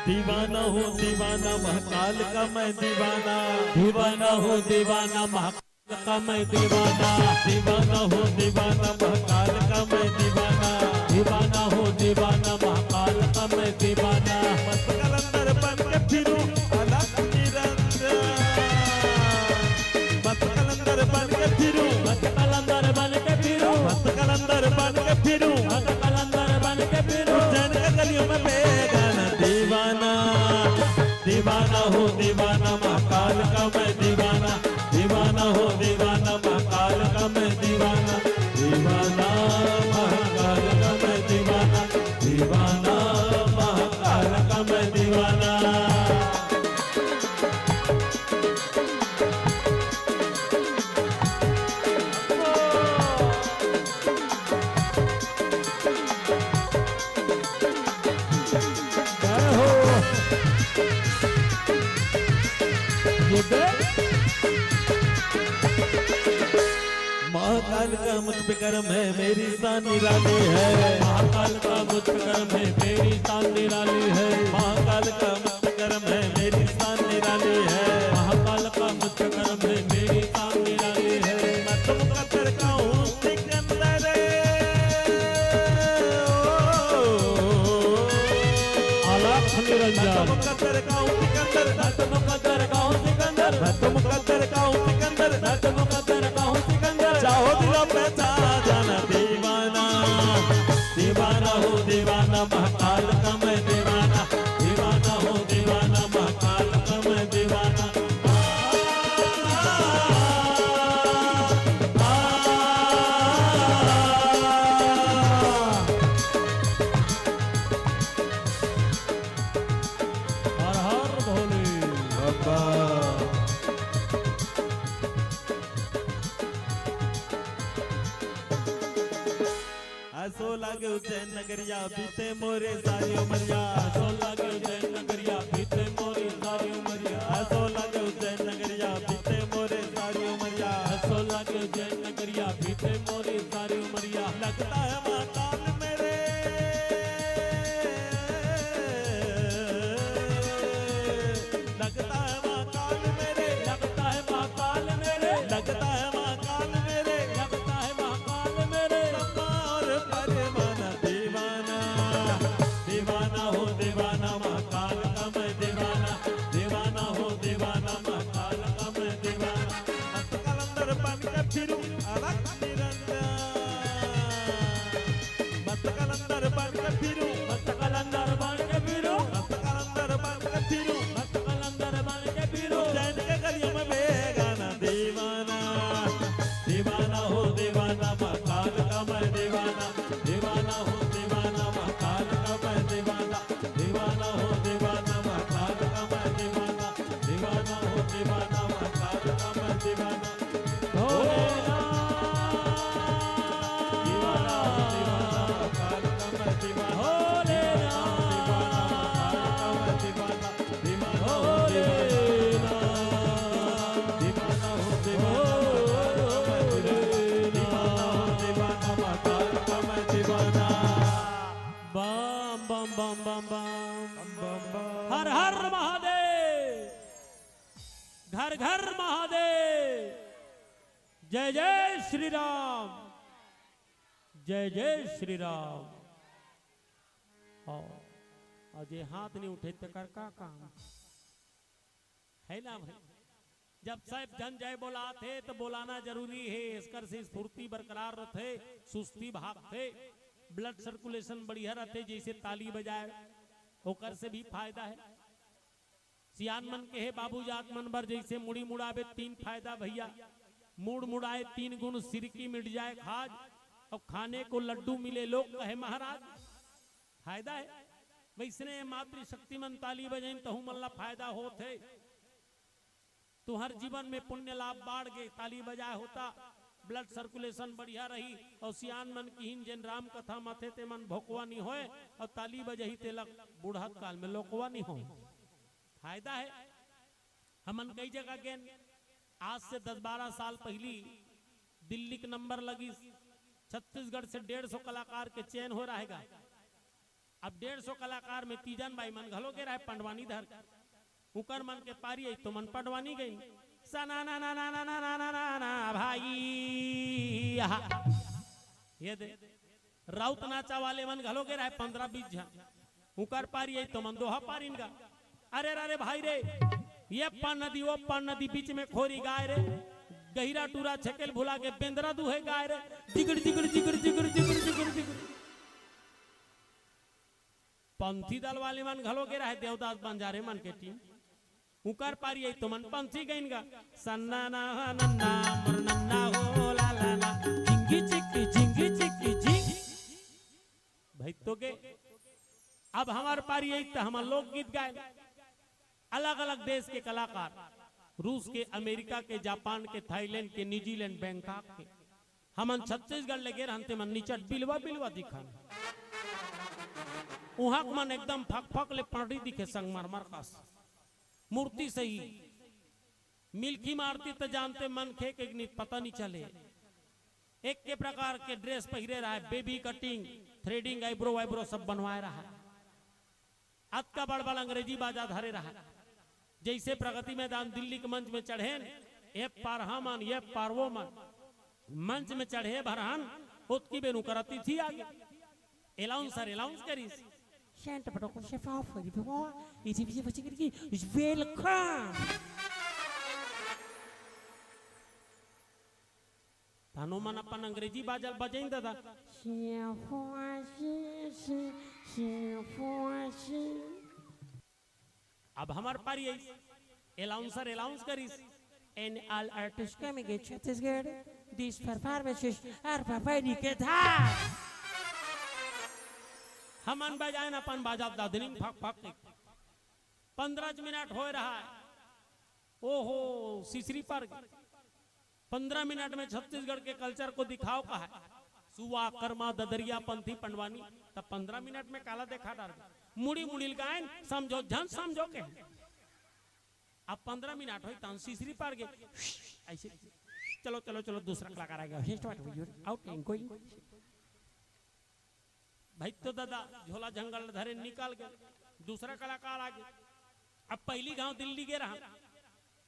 दीवाना हूँ दीवाना महाकाल का मैं दीवाना। दीवाना हूँ दीवाना महाकाल का मैं दीवाना। दीवाना हूँ दीवाना महाकाल का मैं दीवाना। दीवाना हूँ दीवाना महाकाल का मैं दीवाना। मत कलंदर बन के फिरूं अलख निरंजन। मत कलंदर बन के फिरूं। मत कलंदर बन के फिरूं। मत कलंदर बन के फिरूं। मत कलंदर बन के फिरूं। उज्जैन के गलियों में बेग हो दीवाना महाकाल का मैं दीवाना, दीवाना हो दीवाना महाकाल का मैं दीवाना, दीवाना महाकाल का मैं दीवाना, दीवाना महाकाल का मैं दीवाना। जय हो। ये बे। महाकाल का मुझ पे करम है, मेरी शान निराली है। महाकाल का मुझ पे करम है, मेरी शान निराली है। महाकाल का मुझ पे करम है, मेरी शान निराली है। महाकाल का मुझ पे करम है, मेरी शान निराली है। मैं तो मुकद्दर का हूँ सिकंदर। अलख निरंजन। मैं तो मुकद्दर का हूँ सिकंदर। मैं तो मुकद्दर का हूँ सिकंदर। मैं तो मुकद्दर का हूँ सिकंदर। मैं तो मुकद्दर का हूँ सिकंदर। चाहो दिलों पे छा जाना दीवाना, दीवाना हो दीवाना, महाकाल का मैं दीवाना, दीवाना हो दीवाना, महाकाल का मैं दीवाना। हर हर भोले। बाबा। असो लागे उज्जैन नगरिया, बीते मोरे सारी उमरिया। असो लागे उज्जैन नगरिया, बीते मोरे सारी उमरिया। असो लागे उज्जैन नगरिया, बीते मोरे सारी उमरिया। असो लागे उज्जैन नगरिया, बीते मोरे सारी उमरिया। लगता है महाकाल मेरे, लगता है महाकाल मेरे, लगता है महाकाल मेरे, लगता है महाकाल मेरे, लगता है महाकाल मेरे। अपार परवाना दीवाना, दीवाना हो दीवाना, महाकाल का मैं दीवाना, दीवाना हो दीवाना, महाकाल का मैं दीवाना। मत कलंदर बन के फिरूं अलख निरंजन। मत कलंदर बन के फिरूं, मत कलंदर बन के फिरूं, मत कलंदर बन के फिरूं, मत कलंदर बन के फिरूं। चैन के गलियों में बेगाना दीवाना, दीवाना हो दीवाना, महाकाल का मैं दीवाना, दीवाना हो दीवाना, महाकाल का मैं दीवाना, दीवाना हो दीवाना, महाकाल का मैं दीवाना, दीवाना हो दीवाना, महाकाल का मैं दीवाना। भोलेनाथ। भोलेनाथ। भोलेनाथ। बम, बम, बम, बम, बम। हर हर महादेव। घर घर महादेव। जय जय श्री राम। जय जय श्री राम। और, और जे हाथ नहीं उठे, तेकर का काम? है ना भाई? जब सब झन जय बोलाथे, तो बोलाना जरूरी है। एकर से स्फूर्ति बरकरार रथे, सुस्ती भागथे, blood circulation बढ़िया रथे। जैसे ताली बजाए, ओकर से भी फायदा है। सियान मन कहे, बाबू जात मन बर जैसे मुड़ी मुड़ाबे, तीन फायदा भैया। मुड़ मुड़ाए तीन गुण, सिरकी मिट जाए खाज, और खाने को लड्डू मिले लोग कहे महाराज। फायदा है। वैसने मातृशक्ति मन ताली बजाइन, तहू मन ला फायदा होत है। तुहर जीवन में पुण्य लाभ बाढ़ गे, ताली बजाए हो त blood circulation बढ़िया रही। और सियान मन किहिन, जेन राम कथा मथे ते मन भोकवा नहीं होए, और ताली बजही तेला बुढ़त काल में लोकवा नहीं होए। फायदा है। हमन कई जगह गेन, आज से दस बारह साल पहली दिल्ली के नंबर लगिस, छत्तीसगढ़ से डेढ़ सौ कलाकार के चयन हो रहेगा। अब डेढ़ सौ कलाकार में तीजन बाई मन घलो गे रहे पंडवानी धर के। उकर मन के पारी आई तो मन पंडवानी गई। सना ना ना ना ना ना ना ना ना ना भाई, आहा। ये दे, राउत नाचा वाले मन घलो गे रहे पंद्रह बीस झन। उकर पारी आई तो मन दोहा पारिन गा। अरे रे रे भाई रे, ये पान नदी, वो पान नदी, बीच में खोरी गाय रे। गहिरा टूरा छकेल भुला के बेंदरा दुहे गाय रे। जिगड़ जिगड़ जिगड़ जिगड़ जिगड़ जिगड़ जिगड़। पंथी दल वाले मन घलो गे रहे, देवदास बंजारे मन के टीम। उकर पारी आई तो मन पंछी गइन गा। सन्ना ना नन्ना मोर नन्ना हो ला ला ला। झिंगी चिक्की झिंगी चिक्की झिंग। भाई तो गे। अब हमार पारी आई तो हमन लोकगीत गाए। अलग-अलग देश के कलाकार, रूस के, अमेरिका के, जापान के, थाईलैंड के, न्यूजीलैंड, बैंकॉक के। हमन छत्तीसगढ़ ले गे रहन, ते मन निचट बिलवा बिलवा दिखन। उहाँ के मन एकदम फक फक ले पंडरी दिखे, संगमरमर कस। मूर्ति सही। मिल्खी मारती त जानते मनखे के नि-, पता नहीं चले। एक के प्रकार के ड्रेस पहिरे रहा है, बेबी कटिंग, थ्रेडिंग, आईब्रो वाईब्रो सब बनवाए रहा है। अतका बड़ बड़ अंग्रेजी बाजा धरे रहा है। जैसे प्रगति मैदान दिल्ली के मंच में चढ़ेन, ए पार हमन, ए पार वो मन, मंच में चढ़े भरहन, ओतकी बेर उकर अतिथि आगे। अनाउंसर अनाउंस करिस। Santa Barbara, Chef Alfred, Benoit, it is welcome. तानो मन अपन अंग्रेजी बाजा ल बजाइन दादा। अब हमार पारी आई, अनाउंसर अनाउंस करिस। And all artists coming in Chhattisgarh, this performance is Arpa Paini के धार। हमन बजाएन अपन बाजा दादनिंग फक फक के। पंद्रह मिनट होए रहा है। ओहो, सिसरी पर पंद्रह मिनट में छत्तीसगढ़ के कल्चर को दिखाओ कहा है। सुआ, कर्मा, ददरिया, पंथी, पंडवानी, तब पंद्रह मिनट में काला देखा डार दे। मुड़ी मुड़ी ल गाएन, समझो झन समझो के। अब पंद्रह मिनट होई, तहन सिसरी पार गे, ऐसे, चलो, चलो, चलो, दूसरा कलाकार आ गया, हिस्ट वाट हुई, आउट एंड गोइंग। भाई तो दादा, झोला झंगल धरे निकल गे, दूसरा कलाकार आ गे। अब पहली गांव दिल्ली गे रहा,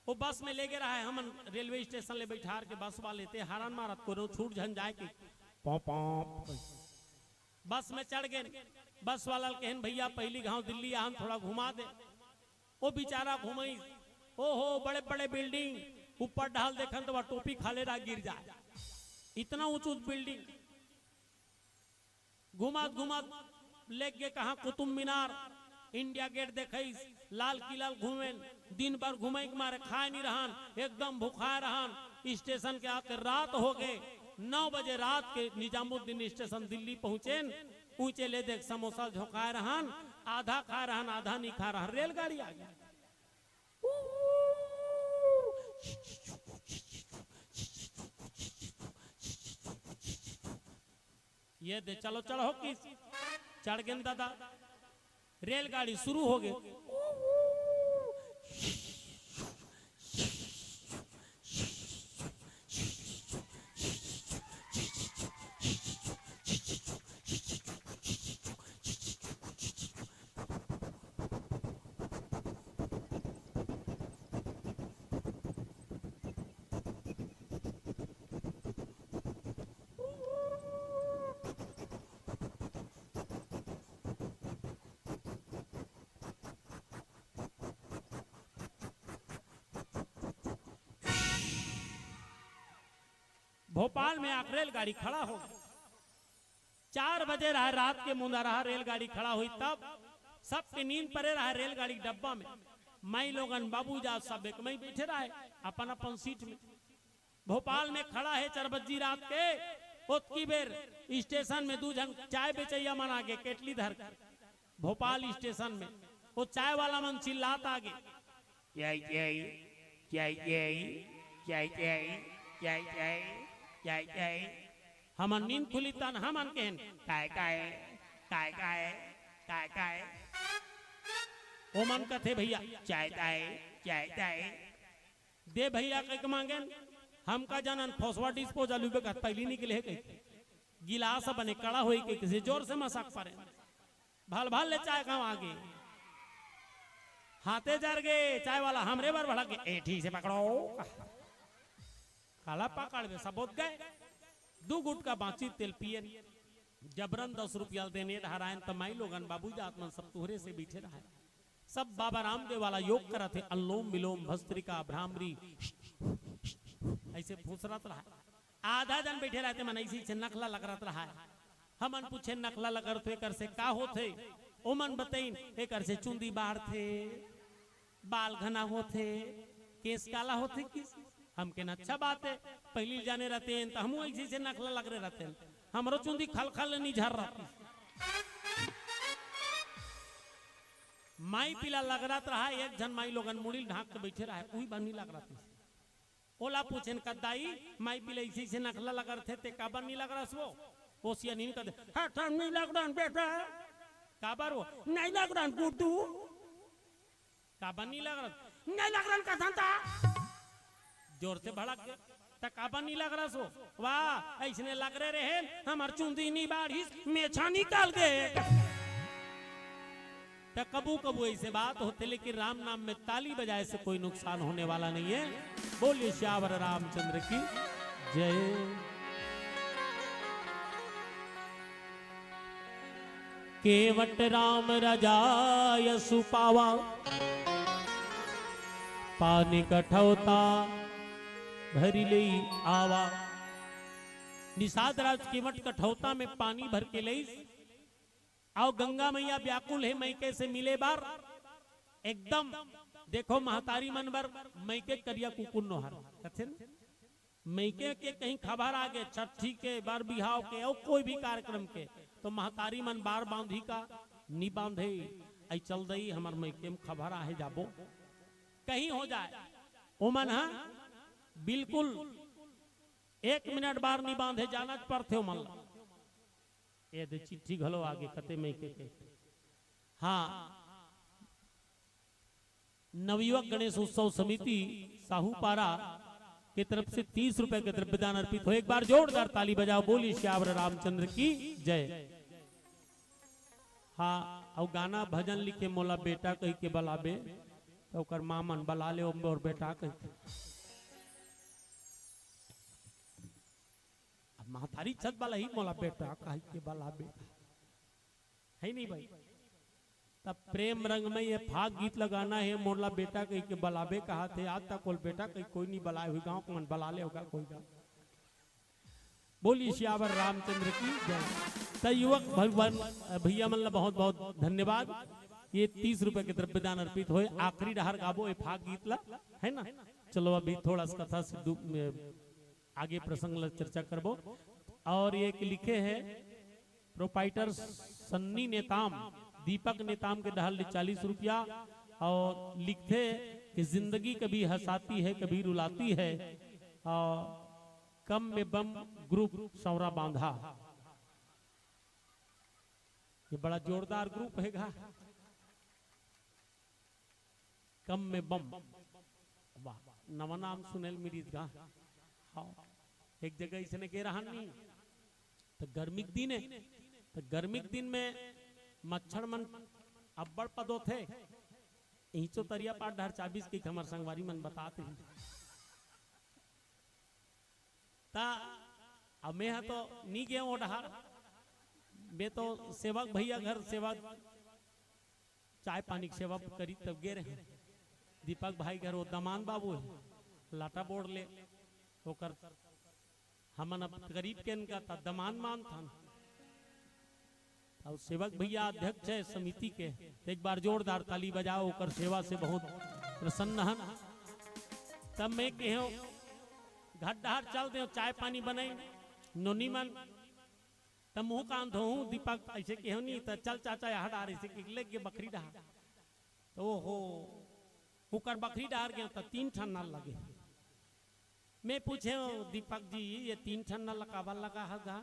वो बस में ले गे रहा है, हमन रेलवे स्टेशन ले बैठार के बस वाले ते हारन मारत कोनो छूट झन जाए के, पॉप, पॉप। बस में चढ़ गे, बस वाला ल कहेन, "भैया, पहली गांव दिल्ली आहन, थोड़ा घुमा दे।" वो बेचारा घुमाइस, ओहो, बड़े बड़े बिल्डिंग, ऊपर ढाल देखन तो वह टोपी खाले रहा गिर जाए, इतना ऊंच ऊंच बिल्डिंग। घुमात घुमात लेग गे कहाँ कुतुब मीनार, इंडिया गेट देखइस, लाल किला ल घूमेन, दिन भर घुमई के मारे खाए नहीं रहन, एकदम भुखाए रहन। स्टेशन के आके रात हो गे, नौ बजे रात के निजामुद्दीन स्टेशन दिल्ली पहुंचेन, ऊंचे ले देख समोसा झोंकाए रहन, आधा खाए रहन, आधा नहीं खाए रहन, रेलगाड़ी आ गया। ये दे, चलो, चलो, हो किस चढ़ गेन दादा, रेलगाड़ी शुरू हो गई। भोपाल में आके रेलगाड़ी खड़ा हो गया। चार बजे रहा रात के मुंदा रहा रेलगाड़ी खड़ा हुई, तब सबके नींद परे रहा रेलगाड़ी के डब्बा में। माई लोगन बाबू जा सब एक मई बैठे रहे अपन अपन सीट में। भोपाल में खड़ा है चार बज्जी रात के, ओतकी बेर स्टेशन में दू झन चाय बेचैया मन आगे केटली धर के। भोपाल स्टेशन में वो चाय वाला मन चिल्लात आगे, "चाय, चाय, चाय, चाय, चाय, चाय, चाय, चाय, चाय।" हमन नींद खुली तन हमन केहन, "काय, काय, काय, काय, काय, काय?" ओमन कथे, "भैया, चाय, चाय, चाय, चाय।" दे भैया कहिके मांगेन, हम का जानन, फसवा डिस्पोजल उबे का तैली निकले हे कहिके। गिलास बने कड़ा होई के किसी जोर से मसक परे। भल भल ले चाय गाँव आगे। हाथे जर गे, चाय वाला हमरे बर भड़क गे, "ए, ठीक से पकड़ो।" काला पकड़ में सबोत गए। दू गुटका बाँची तेल पियन। जबरन दस रुपया देने धरायन त माई लोगन बाबू जात मन सब तुहरे से बैठे रहे। सब बाबा रामदेव वाला योग करत हे, अनुलोम विलोम, भस्त्रिका, भ्रामरी, ऐसे फुसरत रहा। आधा जन बैठे रहते मन ऐसे, ऐसे नखला लगरत रहा। हमन पूछे, "नखला लगरत हो, एकर से का होथे?" ओमन बतइन, "एकर से चुंदी बाढ़थे।" बाल घना होथे, केस काला होथे कि? हम केन अच्छा बात हे, पहिली जाने रहतेन त हमू ऐसे से नखला लग रहे रहतेन, हमरो चुंदी खलखल निझर रहती। माई पीला लगरात रहा, एक झन माई लोगन मुड़ी ल ढांक के बैठे रहा, उही बनी लगरात रहा। ओला पूछेन, "कद्दाई, माई पीला ऐसे ऐसे नखला लगरथे, ते काबर नी लगरस वो?" वो सियानी कह दे, "हाँ, हाँ, नी लगरन बेटा।" "काबर वो?" "नी लगरन गुड्डू।" "काबर नी लगरन?" "नी लगरन कथन ता।" जोर से भड़क गे। "त काबर नी लगरस वो?" "वाह, ऐसने लगरे रहेन, हमर चुंदी नी बाढ़िस, मेछा निकल गे।" त कभू कभू ऐसे बात होथे, लेकिन राम नाम में ताली बजाए से कोई नुकसान होने वाला नहीं है। बोलिए सियावर रामचंद्र की जय। केवट राम रजाय सुपावा, पानी कठौता भरि लेई आवा। निषाद राज केवट कठौता में पानी भर के लईस, अउ गंगा मैया व्याकुल हे मइके से मिले बर। एकदम देखो महतारी मन बर मइके करिया कुकुर नोहर कथे न? मइके के कहीं खबर आ गे, छट्ठी के, बर बिहाव के, अउ कोई भी कार्यक्रम के, तो महतारी मन बार बांधी का? नी बांधे। "अई चल दई, हमर मइके में खबर आहे, जाबो।" कहीं हो जाए, ओमन ह बिल्कुल एक मिनट बार नी बांधे, जाना च परथे ओमन ला। ये दे चिट्ठी घलो आगे कते मइके के। हाँ, नवयुवक गणेश उत्सव समिति साहूपारा के तरफ से तीस रुपए के द्रव्यदान अर्पित हो। एक बार जोरदार ताली बजाओ, बोलिए सियावर रामचंद्र की जय। हाँ, अउ गाना भजन लिखे मोला बेटा कहि के बलाबे, त ओकर माँ मन बला ले अउ बेटा कहि के। अब महतारी छत बलाही मोला बेटा कहि के बलाबे, है नहीं भाई? तब प्रेम रंग में ये फाग गीत लगाना है, मोला बेटा कहि के बलाबे कहाथे, आज तक कोल बेटा कहि कोई नहीं बलाए हुई, गाँव के मन बला ले होगा कोई गाँव। बोलिए सियावर रामचंद्र की जय। त युवक भगवान भैया मन ला बहुत बहुत धन्यवाद। ये तीस रुपए के द्रव्यदान अर्पित होए। आखिरी डहर गाबो ए फाग गीत ला, है ना? चलो अभी थोड़ा सा कथा से दु-, में आगे प्रसंग ला चर्चा करबो। और ये एक लिखे हैं प्रोपाइटर सन्नी नेताम, दीपक नेताम के डहर ले चालीस रुपया, और लिखथे कि जिंदगी कभी हंसाती है, कभी रुलाती है, और कम में बम ग्रुप सौरा बांधा। ये बड़ा जोरदार ग्रुप है गा। कम में बम। वाह, नवा नाम सुनेल मिलिस गा। हाँ, एक जगह इसने गे रहन नहीं, त गर्मी के दिन है, त गर्मी के दिन में मच्छर मन अब्बड़ पदोथे। इचो तरिया पार डहर चाबिस के हमर संगवारी मन बतात रही। ता अब मैं ह तो नी गे ओ डहार, मैं तो सेवक भैया घर सेवा, चाय पानी के सेवा करी तब गे रहे। दीपक भाई घर वो दमान बाबू है, लाटा बोर्ड ले ओकर, हमन अब गरीब के इनका ता दमान मानथन। अउ सेवक भैया अध्यक्ष है समिति के, त एक बार जोरदार ताली बजाओ, ओकर सेवा से बहुत प्रसन्न हन। तब मैं कहे घर डहार चल दे, चाय पानी बनाई नोनी मन। तब मुंह कान धोहूं, दीपक ऐसे कहे नहीं, त चल चाचा यहाँ डहार ऐसे के लेके बखरी डहार। तो ओहो, ओकर बखरी डहार गया त तीन ठन नल लगे। मैं पूछे, "दीपक जी, ये तीन ठन नल काबर लगा है गा?"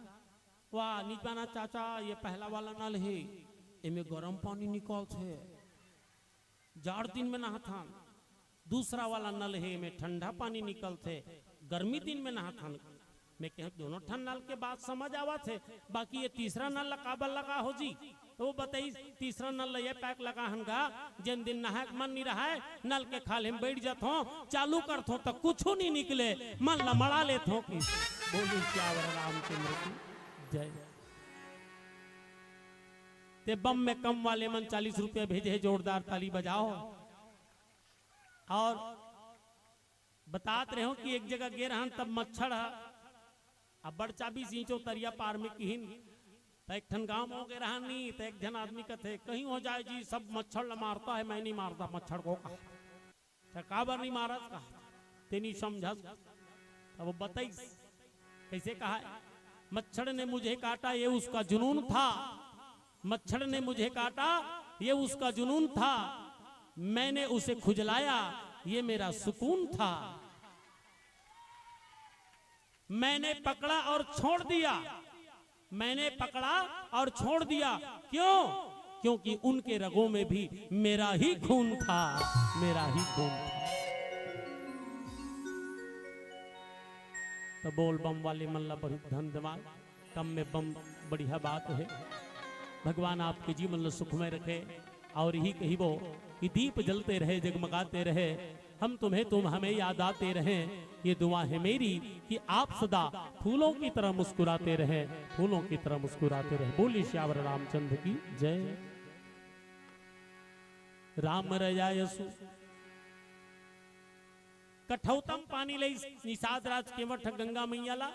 "वाह, निजवाना चाचा, ये पहला वाला नल है, एमे गरम पानी निकलथे, जाड़ दिन में नहाथन। दूसरा वाला नल है, एमे ठंडा पानी निकलथे, गर्मी दिन में नहाथन।" मैं कहे, "दोनों ठन नल के बात समझ आवत है, बाकी ये तीसरा नल ला काबर लगा हो जी?" तो वो बताई, "तीसरा नल ला ये पैक लगा हन गा, जेन दिन नहाए के मन नहीं रहाय, नल के खाल्हे में बैठ जात हो, चालू करत हो तो कुछ नहीं निकले, मन ला मड़ा लेत हो।" कि बोली सियावर रामचंद्र की जय। ते बम में कम वाले मन चालीस रुपया भेजे है, जोरदार ताली बजाओ। और बतात रहे हो कि एक जगह गे रहन, तब मच्छर ह अब्बड़ चाबिस इचो तरिया पार में किहिन। त एक ठन गांव में हो गे रहन नी, त एक झन आदमी कथे, "कहीं हो जाए जी, सब मच्छर ल मारता है, मैं नहीं मारता मच्छर को।" कहा, त काबर नहीं मारस कहा, ते नहीं समझस। तब वो बताइस, कैसे कहा है, मच्छर ने मुझे काटा, ये उसका जुनून था। मच्छर ने मुझे काटा, ये उसका जुनून था। मैंने उसे खुजलाया, ये मेरा सुकून था। मैंने पकड़ा और छोड़ दिया, मैंने पकड़ा और छोड़ दिया। क्यों? क्योंकि उनके रगों में भी मेरा ही खून था, मेरा ही खून था। तो बोल बम वाले मन ला बहुत धन्यवाद। कम में बम बढ़िया बात है। भगवान आपके जीवन ला सुखमय रखे। और यही कहिबो कि दीप जलते रहे, जगमगाते रहे, हम तुम्हें, तुम हमें याद आते रहें। ये दुआ है मेरी कि आप सदा फूलों की तरह मुस्कुराते रहें, फूलों की तरह मुस्कुराते रहें। बोलिए सियावर रामचंद्र की जय। राम रजायसु कठौतम पानी लइस निषाद राज केवट ह गंगा मैया ला,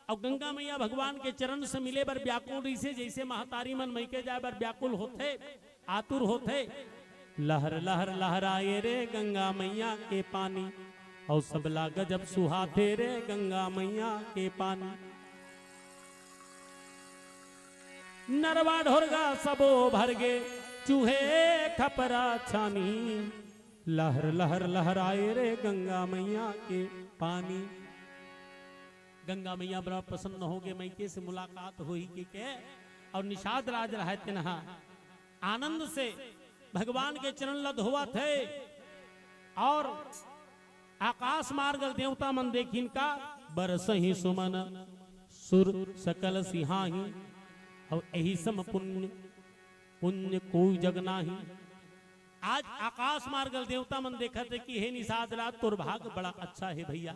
अउ गंगा मैया भगवान के चरण से मिले बर व्याकुल रहिसे, जैसे महतारी मन मइके जाए बर व्याकुल होथे, आतुर होथे। लहर लहर लहराए रे गंगा मैया के पानी, अउ सबला गजब सुहाथे रे गंगा मैया के पानी। नरवा ढोरगा सबो भर गे, चूहे खपरा छानी। लहर लहर लहराए रे गंगा मैया के पानी। गंगा मैया बड़ा प्रसन्न हो गे, मइके से मुलाकात होही के, के। अउ निषाद राज रहय तेनहा आनंद से भगवान के चरण ल धोवत हे। अउ आकाश मार्ग देवता मन देखिन का, बरसही सुमन सुर सकल सिहाही। अउ एही सम पुण्य, पुण्य कोई जग नाही। आज आकाश मार्ग देवता मन देखत हे कि हे निषाद राज, तोर भाग बड़ा अच्छा हे भैया,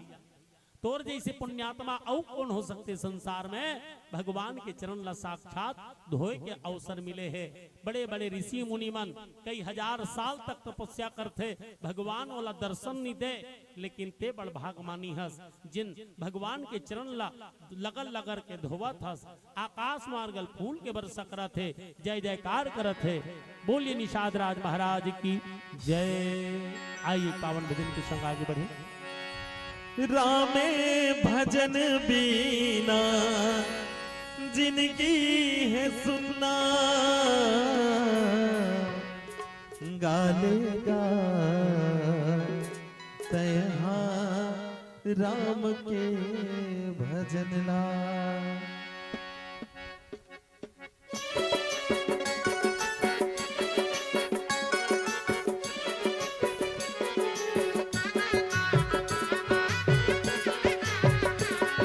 तोर जैसे पुण्यात्मा अउ कौन हो सकथे संसार में। भगवान के चरण ला साक्षात धोए के अवसर मिले हे। बड़े बड़े ऋषि मुनि मन कई हजार साल तक तपस्या करथे, भगवान ओला दर्शन नहीं दे, लेकिन ते बड़ भागमानी हस, जिन भगवान के चरण ला लगल लगल के धोवत हस। आकाश मार्गल फूल के बरसा करत हे, जय जयकार करत हे। बोलिए निषाद राज महाराज की जय। आइए पावन भजन के संग आगे बढ़े। रामे भजन बीना जिनगी है सुन्ना, गाले गा तैहा राम के भजन ला।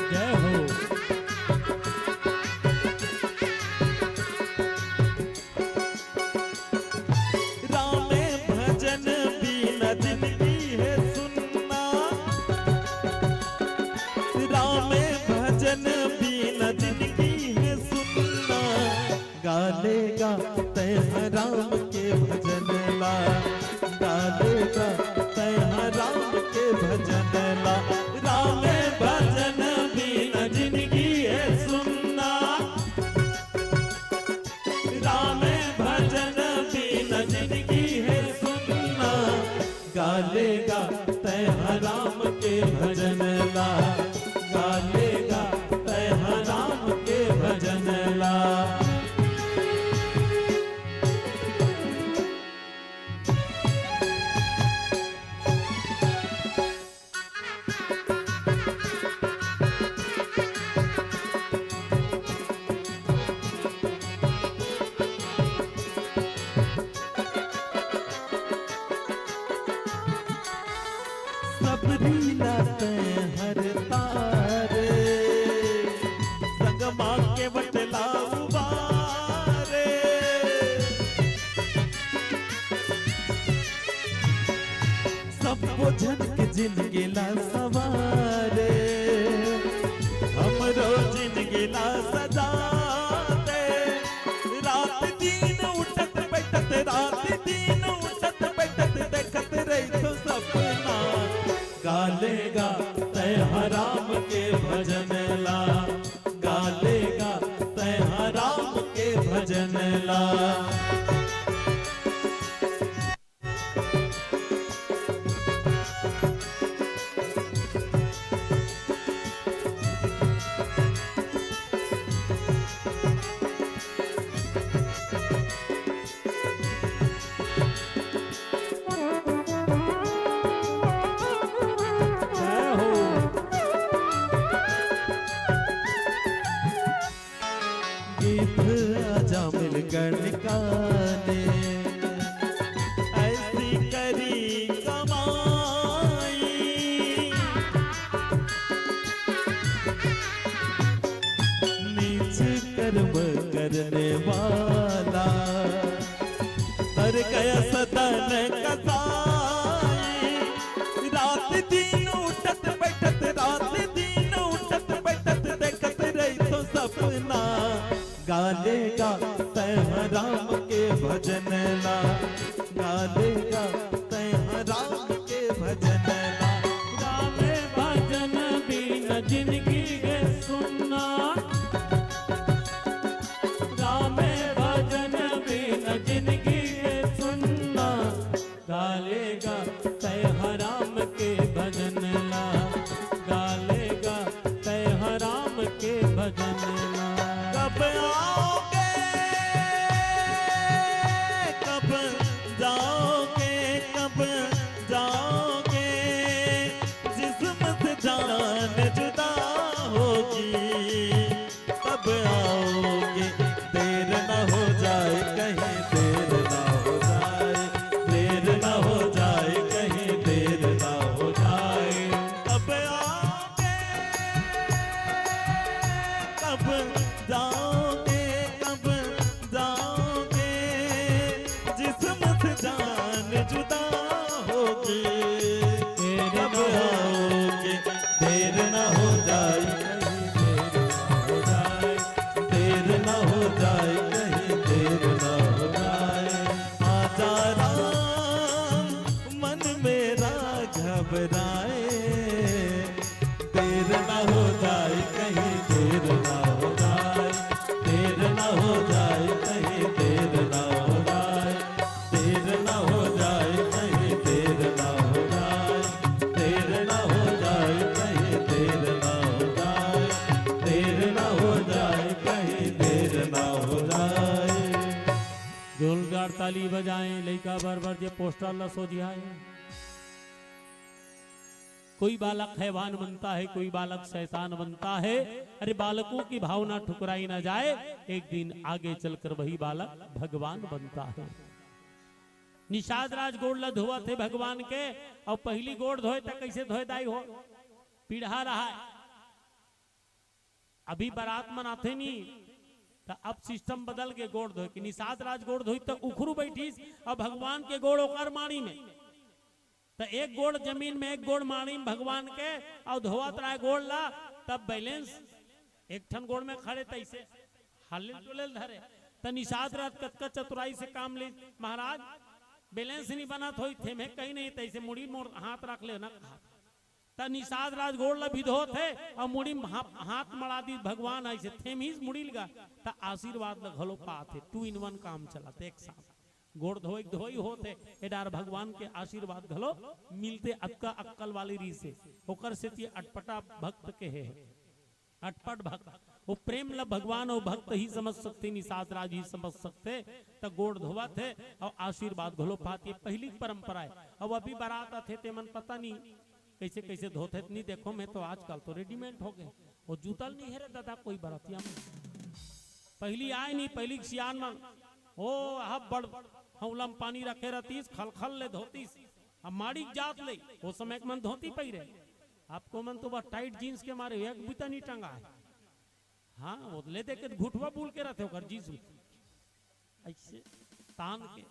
जय हो। रामे भजन बीना जिनगी है सुन्ना, रामे भजन बीना जिनगी है सुन्ना। गाले गा तैहा राम के भजन ला, गाले गा तैहा राम के भजन ला। रामे भजन बीना जिनगी है सुन्ना, रामे भजन बीना जिनगी है सुन्ना। गाले गा तैहा राम के भजन ला, गाले गा तैहा राम के भजन ला। सबरी ला तैं हरता रे, संगमा केवट ला उबारे। सबो झन के जिनगी ला सवारे, हमरो जिनगी ला सजा दे। रात दिन उठत बैठत, रात दिन उठत बैठत, देखत रहिथों सपना। गाले गा तैहा राम के भजन ला, गाले गा तैहा राम के भजन ला। कण काने ऐसी करी कमाई, नीच कर्म करने वाला, अरे कया सदन कसाई। रात दिन उठत बैठत, रात दिन उठत बैठत, देखत रही तो सपना। गालेगा तैं ह राम के भजन ला, गालेगा तैं ह राम के भजन ला। राम भजन बिन जिनगी के सुन्ना, राम भजन बिन जिनगी के सुन्ना। गालेगा तैं ह राम के भजन ला, गालेगा तैं ह राम के भजन ला। कब आओगे, कब जाओगे, कब जाओगे, जिस्म से जान जुदा होगी। कब आओगे, देर न हो जाए कहीं, देर न हो जाए, देर न हो जाए कहीं, देर न हो जाए। कब आओगे, कब जाओगे, कब जाओगे, जिस्म से जान जुदा होगी। कब आओगे, देर न हो जाए, देर न हो जाए, देर न हो जाए, कहीं देर न हो जाए। आजा राम, मन मेरा घबराए, देर न हो जाए, कहीं देर न हो जाए, देर न हो जाए, कहीं देर न हो जाए। देर न हो जाए, कहीं देर न हो जाए, देर न हो जाए, कहीं देर न हो जाए, देर न हो जाए, कहीं देर न हो जाए। जोरदार ताली बजाएं, लइका बर बर जे पोस्टर ला सोझियाए। कोई बालक हैवान बनता है, कोई बालक शैतान बनता है। अरे, बालकों की भावना ठुकराई ना जाए, एक दिन आगे चलकर वही बालक भगवान बनता है। निषाद राज गोड़ ल धोवत हे भगवान के, अउ पहिली गोड़ धोय त कइसे धोय दाई हो? पीढ़ा रहा है। अभी बरात मन आथे नी, त अब सिस्टम बदल के गोड़ धोय के। निषाद राज गोड़ धोई त उखरू बैठिस, अब भगवान के गोड़ ओकर माड़ी में। त एक गोड़ जमीन में, एक गोड़ माड़ी में भगवान के, अउ धोवत राय गोड़ ला, तब बैलेंस एक ठन गोड़ में खड़े तइसे हल्ले टोले ल धरे। त निषाद राज कतका चतुराई से काम ले, महाराज, बैलेंस नहीं बनत होई, थेमे कहीं नहीं, तइसे मुड़ी मोर हाथ रख ले ना। त निषाद राज गोड़ ला भी धोत हे अउ मुड़ी में हा-, हाथ मड़ा दी भगवान, अइसे थेम ही मुड़ी लगा, त आशीर्वाद ल घलो पात हे। टू इन वन काम चलत एक साथ। गोड़ धोई धोई होत हे, ए डार भगवान के आशीर्वाद घलो मिलते। अतका अक्कल वाली रीस हे, ओकर सेती अटपटा भक्त के हे, अटपट भक्त। वो प्रेम ल भगवान अउ भक्त ही समझ सकते, निषाद राज ही समझ सकते। त गोड़ धोवत हे अउ आशीर्वाद घलो पात हे। पहिली परंपरा हे। अब अभी बरात आथे, ते मन पता नहीं कइसे कइसे धोथे, नहीं देखो, मैं तो आजकल तो रेडीमेड हो गए। वो जूतल नहीं हे रे दादा, कोई बरतिया में। पहिली आय नहीं, पहिली के सियान मन, ओ, अब बड़ हौला म पानी रखे रहतीस, खलखल ले धोतीस। अब माड़ी के जात ले, वो समय के मन धोती पहिरे। आपको मन तो बस टाइट जींस के मारे एक बुता नहीं टंगा है। हाँ, वो ले दे के घुटवा बुल के रहते ओकर जींस में। अइसे तान के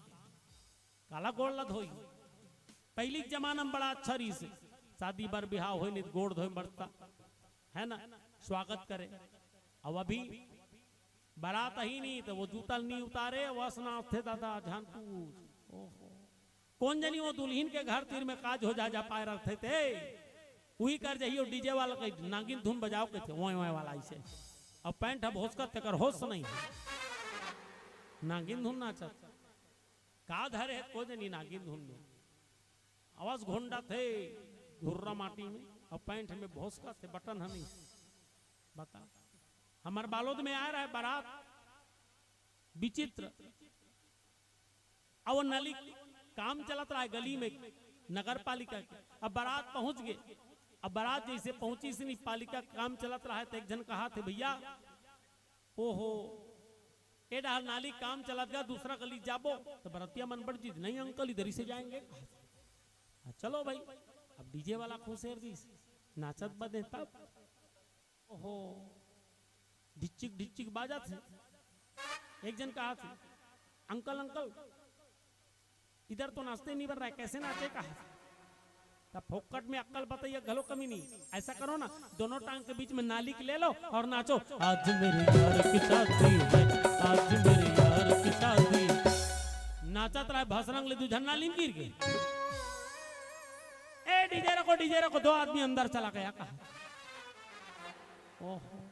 काला गोड़ ला धोई। पहिली के जमाना में बड़ा अच्छा रहिस हे, शादी बर बिहाव होय नहीं त गोड़ धोय मरता, है ना, स्वागत करे। अब अभी बरात ही नहीं त वो जूता नहीं उतारे, वस नाचथे दादा, झन पूछ। ओहो, कोन जनी वो दुल्हिन के घर तीर में काज हो जा, जा पाए रखथे ते, उही कर जही वो डीजे वाला कही, नागिन धुन बजाओ कहिथे, ओए ओए वाला अइसे। अब पैंट ह भोसकत, तेकर होश नहीं हे। नागिन धुन नाचत। का धरे हे को जनी नागिन धुन में। आवाज घोंडत हे धुर्रा माटी में, अब पैंट में भोसकत हे, बटन ह नहीं। बता, हमर बालोद में आय रहे बरात, विचित्र। अब वो नली काम चलत रहा हे गली में, नगर पालिका के। अब बरात पहुंच गे। अब बरात जइसे पहुंचिस नहीं, पालिका के काम चलत रहा हे, त एक झन कहाथे, भइया, ओहो, ए डहर नाली काम चलत गा, दूसरा गली जाबो, त बरतिया मन बड़ जिद, "नहीं अंकल, इधर ही से जाएंगे।" हाँ, चलो भाई, अब डीजे वाला खुसेर दिस, नाचत बदे तब, ओहो, ढिच्चिक ढिच्चिक बाजत हे। एक जन कहा थे, "अंकल, अंकल, इधर तो नाचते नहीं बन रहा है, कैसे नाचे?" कहा। तब फोकट में अक्कल बताइए, घलो कमी नहीं। ऐसा करो ना, दोनों टांग के बीच में नाली के ले लो और नाचो। आज मेरे यार की शादी है, आज मेरे यार की शादी। नाचत रहे भसरंग ले, दू झन नाली में गिर गए। "ए डीजे रखो, डीजे रखो।" दो आदमी अंदर चला गया। कहा, "ओहो।"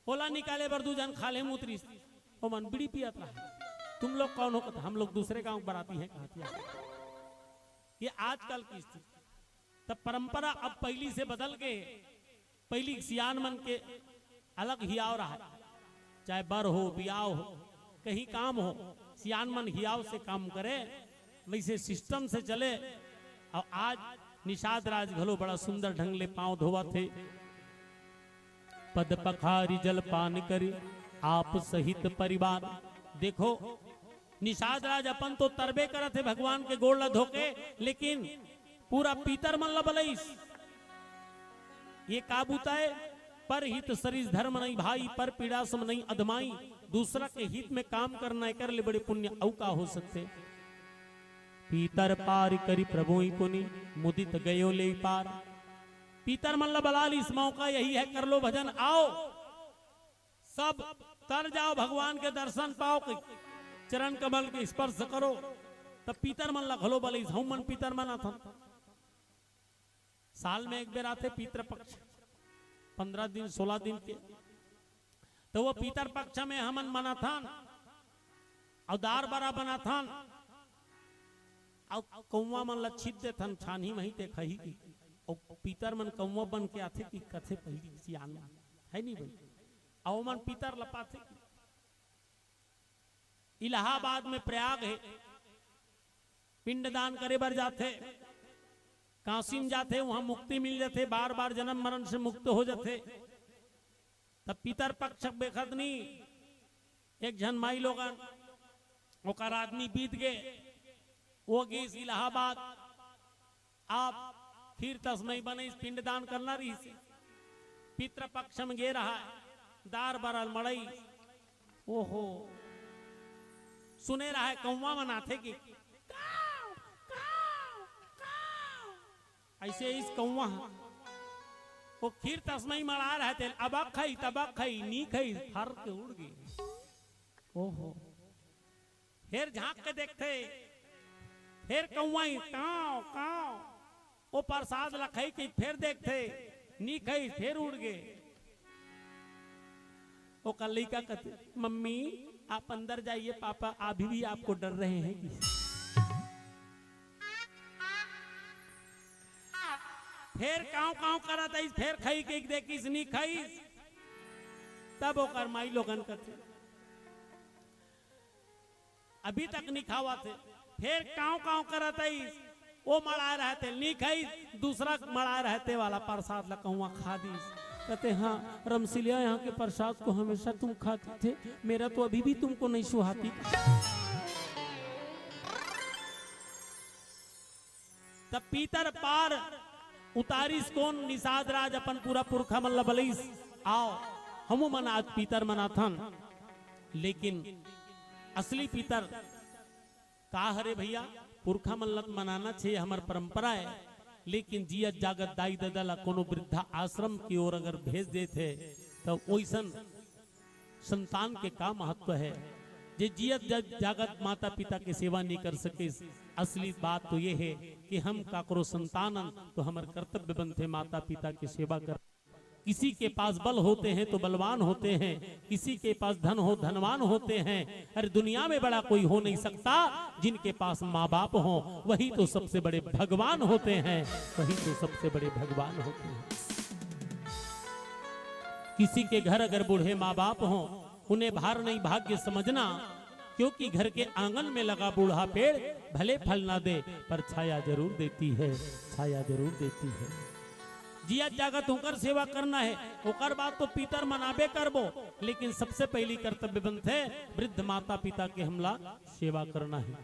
ओला निकाले बर दू झन खाल्हे म उतरिस, ओमन बीड़ी पियत रहा। "तुम लोग कौन हो?" कहत, "हम लोग दूसरे गांव के बराती हैं," कहत हे। ये आजकल की स्थिति। तब परंपरा अब पहिली से बदल के, पहिली सियान मन के अलग हियाव रहा, चाहे बर हो, बियाव हो, कहीं काम हो, सियान मन हियाव से काम करे, वैसे सिस्टम से चले। अउ आज निषाद राज घलो बड़ा सुंदर ढंग ले पांव धोवत हे। पद पखारी जलपान करी आप सहित परिवार। देखो, निषाद राज अपन तो तरबे करत हे भगवान के गोड़ ला धोके, लेकिन पूरा पीतर मन ला बलइस। ये का बुता ए? "परहित सरिस धरम नइ भाई, पर पीड़ा सम नइ अधमाई।" दूसरा के हित में काम करना, एकर ले बड़े पुण्य अउ का हो सकथे? पीतर पार करी प्रभुइ पुनि, मुदित गयो लेइ पार। पीतर मन ला बला लिस, मौका यही है, कर लो भजन, आओ। सब तर जाओ, भगवान के दर्शन पाओ, के चरण कमल के स्पर्श करो। तब पीतर मन ला घलो बलइस, हम मन पीतर मनाथन। साल में एक बेर आथे पितृपक्ष, पंद्रह दिन, सोलह दिन के। तो वो पितृपक्ष में हमन मनाथन, अउ दार बरा बनाथन, अउ कौवा मन ला छित देथन, छानही मही ते खही की। अउ पितर मन कौवा बन के आथे कि कथे पहिली सियान मन, है नहीं भाई? अउ मन पितर ला पाथे कि। इलाहाबाद में प्रयाग हे, पिंडदान करे बर जाथे, काशी में जाथे, वहां मुक्ति मिल जाथे, बार बार जन्म मरण से मुक्त हो जाथे। तब पितर पक्ष बेखत नहीं, एक झन माई लोगन, ओकर आदमी बीत गे, वो गिस इलाहाबाद। आप खीर तसमई बनइस, पिंडदान करना रहिस, पितृपक्ष में गे रहा, दार बरल मड़ई। ओहो, सुने रहा है कौवा मन आथे कि काव, काव, काव। ऐसे इस कौवा ह। वो खीर तसमई मड़ा रहे थे, अबक खई, तबक खई, नी खई, फर के उड़ गई। ओहो। फिर झांक के देखथे, फिर कौवा ही काव, काव। वो प्रसाद ला खई कि फिर देखथे, नी खई, फिर उड़ गए। ओकर लइका कथे, "मम्मी, आप अंदर जाइए, पापा अभी भी आपको डर रहे हैं।" फेर कांव कांव करत आइस, फेर खई के देखिस, नी खाइस। तब ओकर माई लोगन कथे, "अभी तक नी खावत हे।" फेर कांव कांव करत आइस, ओ मड़ाए रहते नी खाइस, दूसरा मड़ाए रहते वाला प्रसाद ला कहूँ खा दिस। कहते, "हाँ रमसिलिया, यहाँ के प्रसाद को हमेशा तुम खाती थे, मेरा तो अभी भी तुमको नहीं सुहाती।" तब पीतर पार उतारिस कोन? निषाद राज अपन पूरा पुरखा मन ल बलइस, "आओ, हमू मन आज पीतर मनाथन।" लेकिन असली पीतर का हरे भैया? पुरखा मन ल त मनाना छे, हमर परंपरा है, लेकिन जियत जागत दाई ददा ल कोनो वृद्धा आश्रम की ओर अगर भेज देथे, त ओइसन संतान के का महत्व है, जे जियत जा-, जागत माता पिता के सेवा नहीं कर सकिस। असली बात तो ये है कि हम काकरो संतानन, तो हमर कर्तव्य बनथे माता पिता के सेवा कर। किसी के पास बल होते हैं तो बलवान होते हैं, किसी के पास धन हो धनवान होते हैं। अरे दुनिया में बड़ा कोई हो नहीं सकता, जिनके पास माँ बाप हो वही तो सबसे बड़े भगवान होते हैं, वही तो सबसे बड़े भगवान होते हैं। किसी के घर अगर बूढ़े माँ बाप हों, उन्हें भार नहीं भाग्य समझना, क्योंकि घर के आंगन में लगा बूढ़ा पेड़ भले फल ना दे, पर छाया जरूर देती है, छाया जरूर देती है। जियत जागत उंकर सेवा करना हे, ओकर बाद तो पितर मनाबे करबो, लेकिन सबसे पहिली कर्तव्य बनथे वृद्ध माता पिता के हमला सेवा करना हे।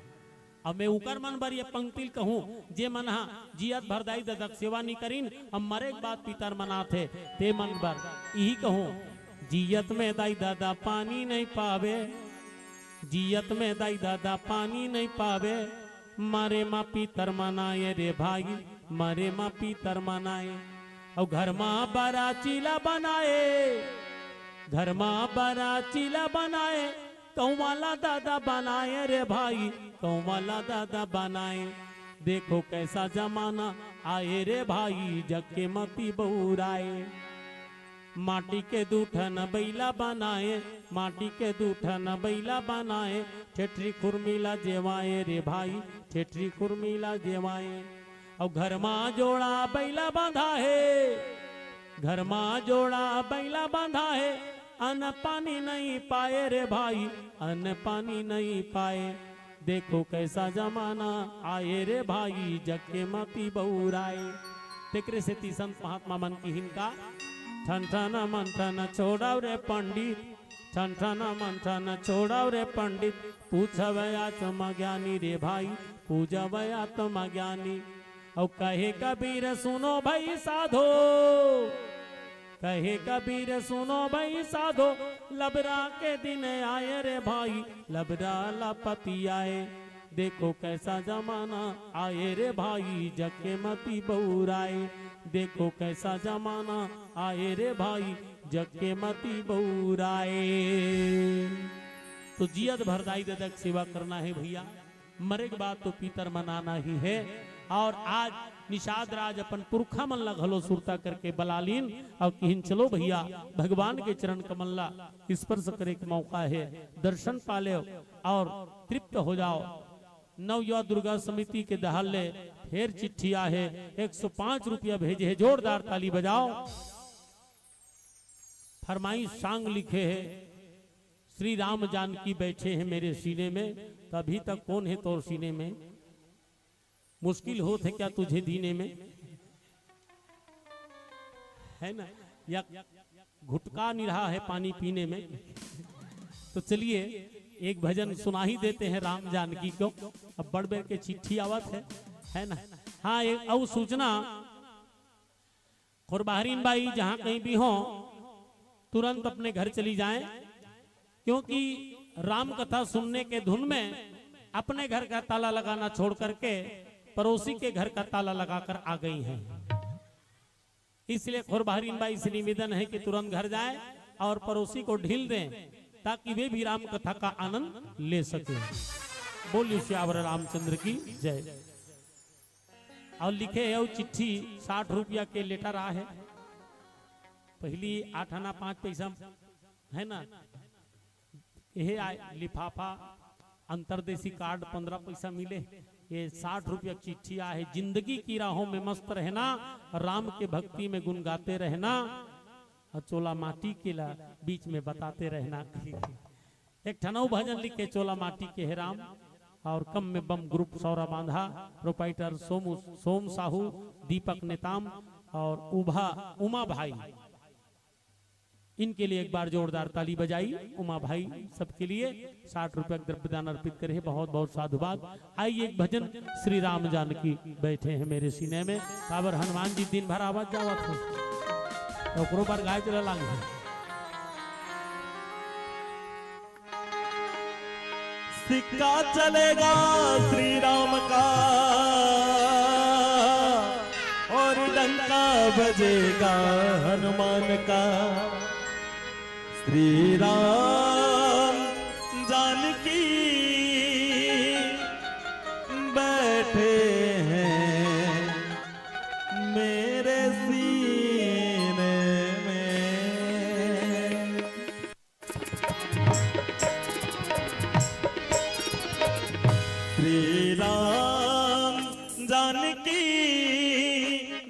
अब मैं उकर मन बर ये पंक्ति ल कहूं, जे मन ह जियत भर दाई ददा के सेवा नी करिन, अब मरे के बाद पितर मनाथे, ते मन बर इही कहूं, जियत में दाई ददा पानी नहीं पावे, जियत में दाई ददा पानी नहीं पावे, मरे मा पितर मनाए रे भाई, मरे मा पितर मनाए। अउ घर मा बराची ला बनाए, घर मा बराची ला बनाए, कहूं वाला ददा बनाए रे भाई, कहूं वाला ददा बनाए। देखो कैसा जमाना आए रे भाई, जग के मती बउराए। माटी के दू ठन बइला बनाए, माटी के दू ठन बइला बनाए, ठेठरी खुरमी ला जेवाए रे भाई, ठेठरी खुरमी ला जेवाए। अउ घर मा जोड़ा बइला बांधा हे, घर मा जोड़ा बइला बांधा हे, अन्न पानी नहीं पाए रे भाई, अन्न पानी नहीं पाए। देखो कैसा जमाना आए रे भाई, जग के मती बउराए। तेकरे सेती संत महात्मा मन किहिन का, ठन ठन मंथन छोड़व रे पंडित, ठन ठन मंथन छोड़व रे पंडित, पूछव आत्मज्ञानी रे भाई, पूछव आत्मज्ञानी। अउ कहे कबीर सुनो भाई साधो, कहे कबीर सुनो भाई साधो, लबरा के दिन आए रे भाई, लबरा ला पतियाए। देखो कैसा जमाना आए रे भाई, जग के मती बउराए। देखो कैसा जमाना आए रे भाई, जग के मती बउराए। तो जियत भर दाई ददा के सेवा करना हे भइया, मरे के बाद तो पितर मनाना ही हे। अउ आज निषाद राज अपन पुरखा मन ला घलो सुरता करके बलालीन अउ किहिन, चलो भइया, भगवान के चरण कमल ला स्पर्श करे के मौका हे, दर्शन पालेव अउ तृप्त हो जाव। नवयुवा दुर्गा समिति के डहर ले फेर चिट्ठी आहे, एक सौ पाँच रुपया भेजे हे, जोरदार ताली बजाव। फरमाइश सांग लिखे हे, श्री राम जानकी बैठे हैं मेरे सीने में, तो अभी तक कौन है तोर सीने में? मुश्किल होत है क्या तुझे जीने में? है ना? या घुटका नहीं रहा है पानी पीने में? तो चलिए, एक भजन सुना ही देते हैं राम जानकी को। अब बड़ बेर के चिट्ठी आवत है, है ना? हाँ, एक अउ सूचना, खुरबहरीन बाई जहां कहीं भी हो, तुरंत अपने घर चली जाएं, क्योंकि राम कथा सुनने के धुन में अपने घर का ताला लगाना छोड़ करके पड़ोसी के घर का ताला लगाकर आ गई हैं। इसलिए खुरबहरीन बाई से निवेदन है कि तुरंत घर जाए और पड़ोसी को ढील दें, ताकि वे भी राम कथा का आनंद ले सके। बोलिए सियावर रामचंद्र की जय। अउ लिखे हे अउ चिट्ठी, साठ रुपया के लेटर आहे। पहिली आठ आना पाँच पैसा, है ना, ये आय लिफाफा, अंतरदेशी कार्ड पन्द्रह पैसा मिले। ये साठ रुपया के चिट्ठी आहे। जिंदगी की राहों में मस्त रहना, राम के भक्ति में गुन गाते रहना, अउ चोला माटी के ला बीच में बताते रहना। एक ठन अउ भजन लिखे, चोला माटी के हे राम, अउ कम में बम ग्रुप सौरा बांधा, प्रोपराइटर सोमू, सोम साहू, दीपक नेताम अउ उभा, उमा भाई, इनके लिए एक बार जोरदार ताली बजाई। उमा भाई सबके लिए साठ रुपया के द्रव्य दान अर्पित करे हे, बहुत बहुत साधुवाद। आइए, एक भजन श्री राम जानकी बैठे हैं मेरे सीने में। काबर हनुमान जी दिन भर आवत जावत हे, तो ओकरो बर गाय चला लाग है। सिक्का चलेगा श्री राम का और डंका बजेगा हनुमान का। श्री राम जानकी बैठे हैं मेरे सीने में। श्री राम जानकी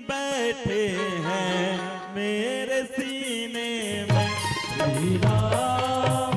बैठे हैं मेरे सीने में। श्री राम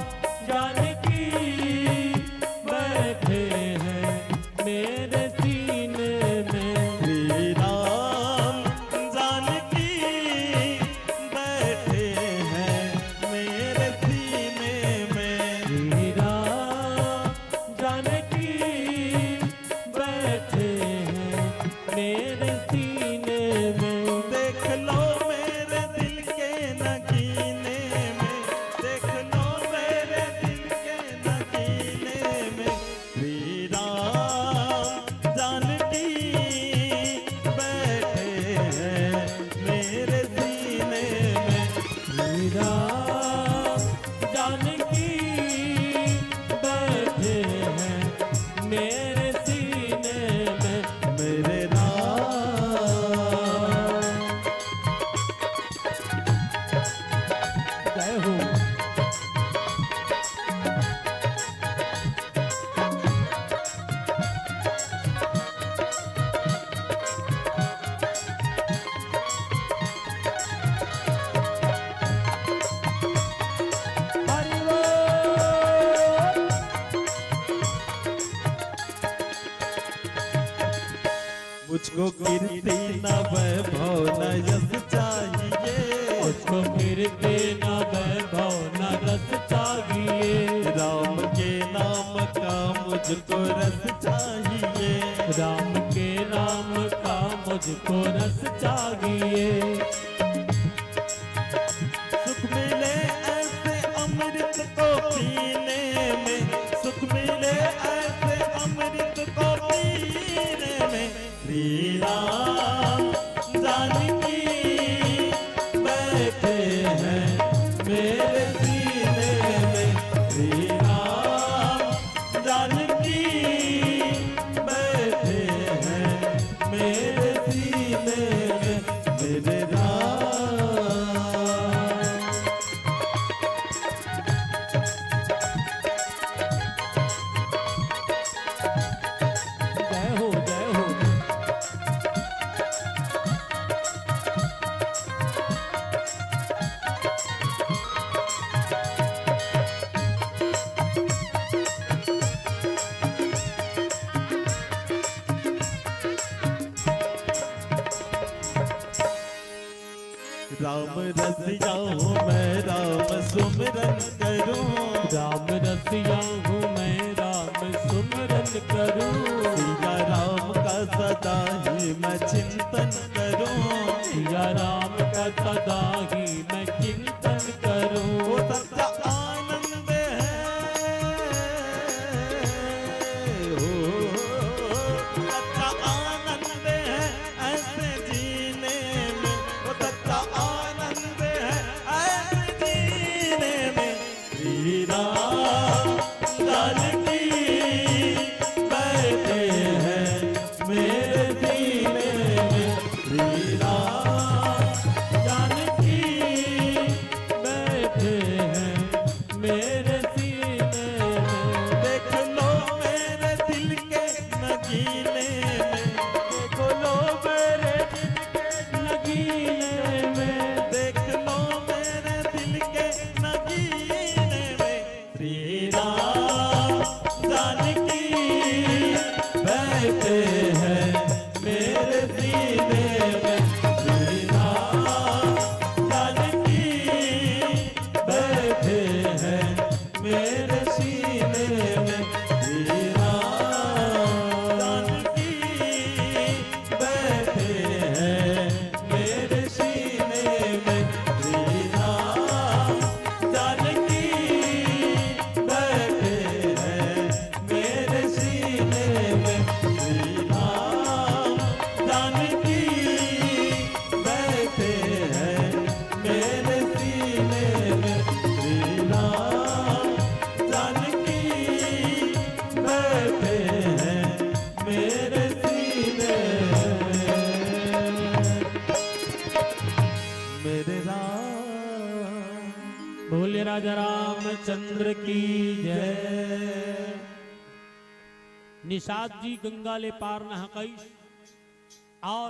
मुझको कीर्ति न वैभव न यश चाहिए। मुझको कीर्ति न वैभव न यश चाहिए। राम के नाम का मुझको रस चाहिए। राम के नाम का मुझको रस चाहिए। सुख मिले ऐसे अमृत को पीने में, सुख मिले ऐसे अमृत को पीने में। श्री राम जानकी बैठे हैं मेरे सीने में। श्री राम जानकी बैठे हैं मेरे सीने में, मेरे राम। जय हो, जय हो। राम रसिया हूँ मैं, राम सुमिरन करूँ। राम रसिया हूँ मैं, राम सुमिरन करूँ। सिया राम का सदा ही मैं चिंतन करूँ। सिया राम का सदा ही मैं चिंतन करूँ। वो सच्चा आनंद है, हो, सच्चा आनंद है ऐसे जीने में, वो सच्चा आनंद है ऐसे जीने में। श्री राम जानकी बैठे हैं मेरे सीने में। श्री राम जानकी बैठे हैं मेरे सीने में। देख लो मेरे दिल के नगीने में, देख लो मेरे दिल के नगीने में, देख लो मेरे दिल के नगीने में। श्री राम जानकी बैठे हैं मेरे सीने में। श्री राम जानकी बैठे हैं मेरे सीने में। श्री राम जानकी बैठे हैं मेरे सीने में। श्री राम जानकी बैठे हैं मेरे सीने में। श्री राम जानकी बैठे हैं मेरे सीने में। श्री राम जानकी बैठे हैं मेरे सीने में। मेरे राम। बोले राजा रामचंद्र की जय। निषाद जी गंगा ले पार नहाकइस और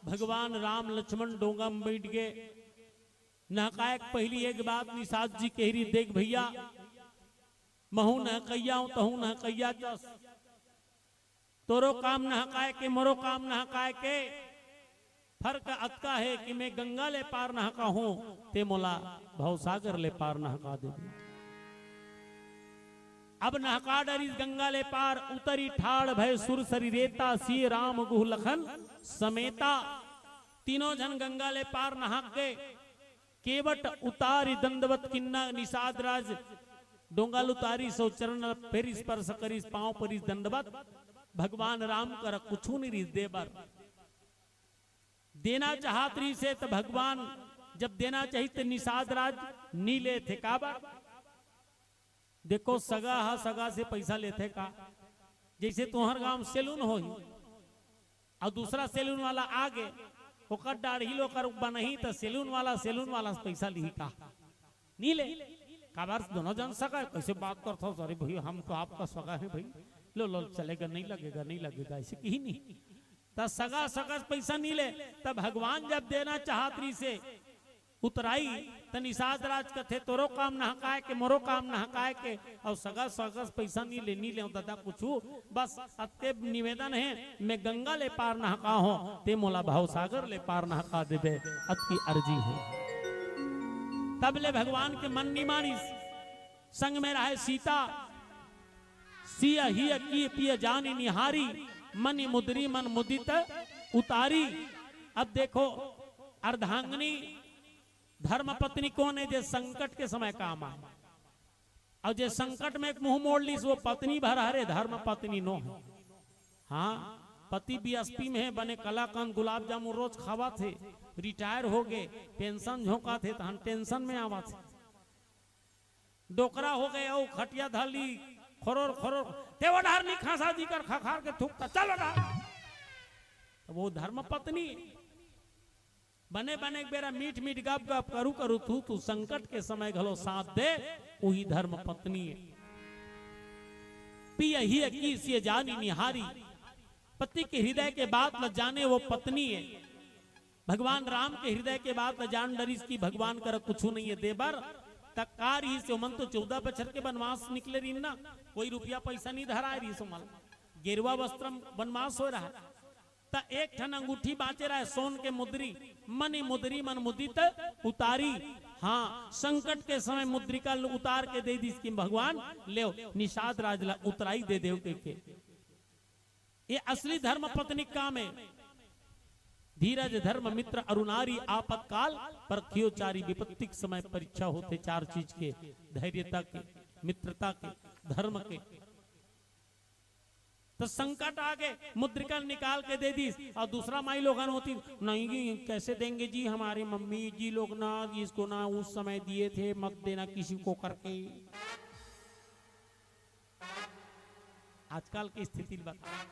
भगवान राम लक्ष्मण डोंगा में बइठ गे। नहकाय के पहिली एक बात निषाद जी कहि रहिस, देख भइया, महूं नहकइया हंव, तहूं नहकइया हस। तोरो काम नहकाय के, मोरो काम नहकाय के। फर्क अतका हे कि मैं गंगा ले पार नहका हंव, तें मोला भवसागर ले पार नहका देबे। अब नहका डरिस गंगा ले पार, उतरी ठाढ़ भय सुर सरी रेता, सिय राम गुह लखन समेता। तीनों झन गंगा ले पार नहाके केवट उतारी दंडवत किन्ना, निषाद राज डोंगा ल उतारिस अउ चरण ल फेर स्पर्श करिस, पांव परिस दंडवत। भगवान राम करा कुछू नइ रिहिस दे बर। देना चाहत रिहिसे त भगवान जब देना चाही त निषाद राज नी लेथे। काबर? देखो, सगा ह सगा से पइसा लेथे का? जइसे तुंहर गांव सैलून होही अउ दूसरा सैलून वाला आगे, ओकर दाढ़ी ल ओकर बनही, त सैलून वाला सैलून वाला से पइसा लिही का? नी ले। काबर? दोनों झन सगा हे, कइसे बात करथव? अरे भइया, हम तो आपका सगा हे भई, लो लो, चलेगा, नहीं लगेगा, नहीं लगेगा, अइसे किही नहीं। त सगा सगा से पइसा नी ले। त भगवान जब देना चाहत रिहिसे उतराई, त निषाद राज कथे, "तोरो काम नहकाय के, मोरो काम नहकाय के, अउ सगा सगा से पइसा नी ले, नी लेंव ददा कुछु, बस अतके निवेदन हे, मैं गंगा ले पार नहका हों, तें मोला भवसागर ले पार नहका देबे, अतकी अर्जी हे।" तब ले भगवान के मन नी मानिस। संग में रहय सीता, सिय हिय किय पिय जानि निहारी, मनि मुदरी मन मुदित उतारी। अब देखो, अर्धांगिनी धर्म पत्नी कोन हे, जे संकट के समय काम आय, अउ जे संकट में एक मुंह मोड़ लिस, वो पत्नी भर हरे, धर्म पत्नी नो हे। हाँ, पति बीएसपी में हे, बने कलाकंद गुलाब जामुन रोज खावत हे, रिटायर हो गे, पेंशन झोंकत हे, तहन टेंशन में आवत हे। डोकरा हो गे, अउ खटिया धर ली, खरोर खरोर, "ते वो डहर नी खसा जी कर खखार के थूकता, चल वो डहर।" त वो धर्म पत्नी बने बने एक बेरा मीठ मीठ गप गप करू करू थू, तू संकट के समय घलो साथ दे, उही धर्म पत्नी हे। पिय हिय किय सिय जानि निहारी, पति के हृदय के बात ल जाने वो पत्नी हे। भगवान राम के हृदय के बात ल जान डरिस कि भगवान कर कुछु नइ हे दे बर। त का रिहिस, ओमन तो चौदह बछर के बनवास निकले रिहिन ना, कोई रुपया पइसा नइ धराय रिहिस ओमन। गेरुआ वस्त्र बनवास होय रहय, त एक ठन अंगूठी बांचे रहय सोन के मुदरी, मनि मुदरी मन मुदित उतारी। हाँ, संकट के समय मुद्रिका ल उतार के दे दिस कि भगवान लेव, निषाद राज ल उतराई दे देव कहिके। ये असली धर्म पत्नी काम हे। धीरज धर्म मित्र अरु नारी, आपतकाल परखियो चारी। विपत्ति के समय परीक्षा होथे चार चीज के, धैर्यता के, मित्रता के, धर्म के। त संकट आ गे, मुद्रिका निकाल के दे दिस, अउ दूसरा माई लोगन होतिस, "नहीं जी, कैसे देंगे जी, हमारे मम्मी जी लोग ना, इसको ना उस समय दिए थे, मत देना किसी को" करके। आजकल के स्थिति ल बता,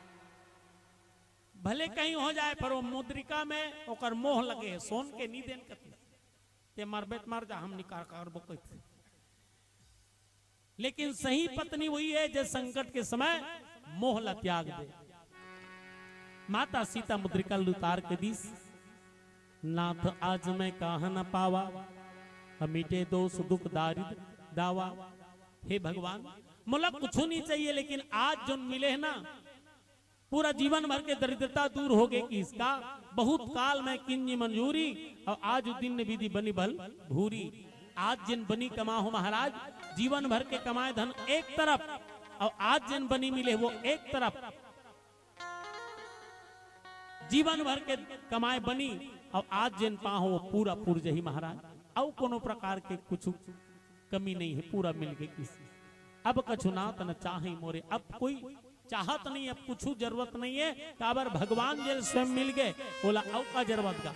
भले कहीं हो जाय, पर वो मुद्रिका में ओकर मोह लगे हे, सोन के नी देन कतिस, "ते मरबे त मर जा, हम निकाल करबो" कहिथे। लेकिन सही पत्नी वही हे, जे संकट के समय मोह ला त्याग दे। माता सीता मुद्रिका ल उतार के दिस, "नाथ आज मैं काह न पावा, मिटे दोष दुख दारिद दावा।" हे भगवान, मोला कुछु नइ चाहिए, लेकिन आज जोन मिले हे ना, पूरा जीवन भर के दरिद्रता दूर हो गे कि इसका बहुत काल में किन्नी मंजूरी, अउ आज दिन विधि बनी भल भूरी। आज जेन बनी कमा हो महाराज, जीवन भर के कमाए धन एक तरफ, अउ आज जेन बनी मिले वो एक तरफ। जीवन भर के कमाए बनी, अउ आज जेन पाहो वो पूरा पुर जही महाराज। अउ कोनो प्रकार के कुछु कमी नइ हे, पूरा मिल गे किस। अब कछु नाथ न चाही मोरे, अब कोई चाहत नइ हे, अब कुछु जरूरत नइ हे, काबर भगवान जेन स्वयं मिल गे, ओला अउ का जरूरत गा।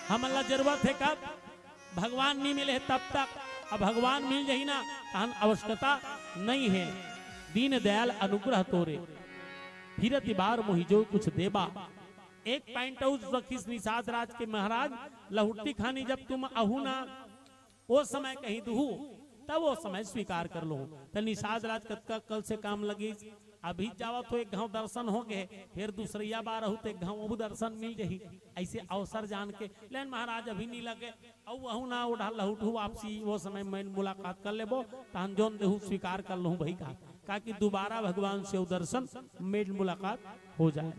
हमन ला जरूरत हे कब? भगवान नइ मिले हे तब तक। अब भगवान मिल जही ना, तहन आवश्यकता नइ हे। दीन दयाल अनुग्रह तोरे, फिरत बार मोहि जो कुछ देबा। एक पैंट हाउस रखिस निषाद राज के महाराज, लहुटी खानी जब तुम आहू ना, ओ समय कहीं दुहू, तब ओ समय स्वीकार कर लूं। त निषाद राज कतका कल से काम लगिस, अभी जावत हो एक घांव दर्शन हो गे, फेर दूसरइया बार आहू त एक घांव अहू दर्शन मिल जही। अइसे अवसर जान के, लेन महाराज अभी नी लगे, अउ अहू ना ओढ़ा लहुटहू वापसी, ओ समय मेल मुलाकात कर लेबो, तहन जोन देहू स्वीकार कर लूं भई का, काकि दुबारा भगवान से ओ दर्शन मेल मुलाकात हो जाय।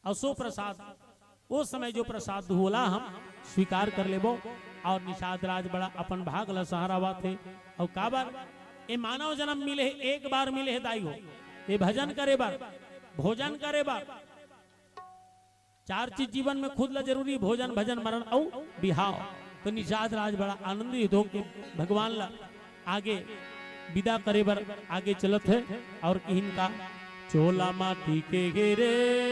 अउ सो प्रसाद, ओ समय जो प्रसाद होला हम स्वीकार कर लेबो। अउ निषाद राज बड़ा अपन भाग ल सहरावत हे। अउ काबर ए मानव जन्म मिले हे, एक बार मिले हे दाई हो, ए भजन करे बर, भोजन करे बर, चार चीज जीवन में खुद ला जरूरी, भोजन, भजन, मरण अउ बिहाव। तो निषाद राज बड़ा आनंदित होके भगवान ला आगे विदा करे बर आगे चलत हे अउ किहिन का, "चोला माटी के घेरे,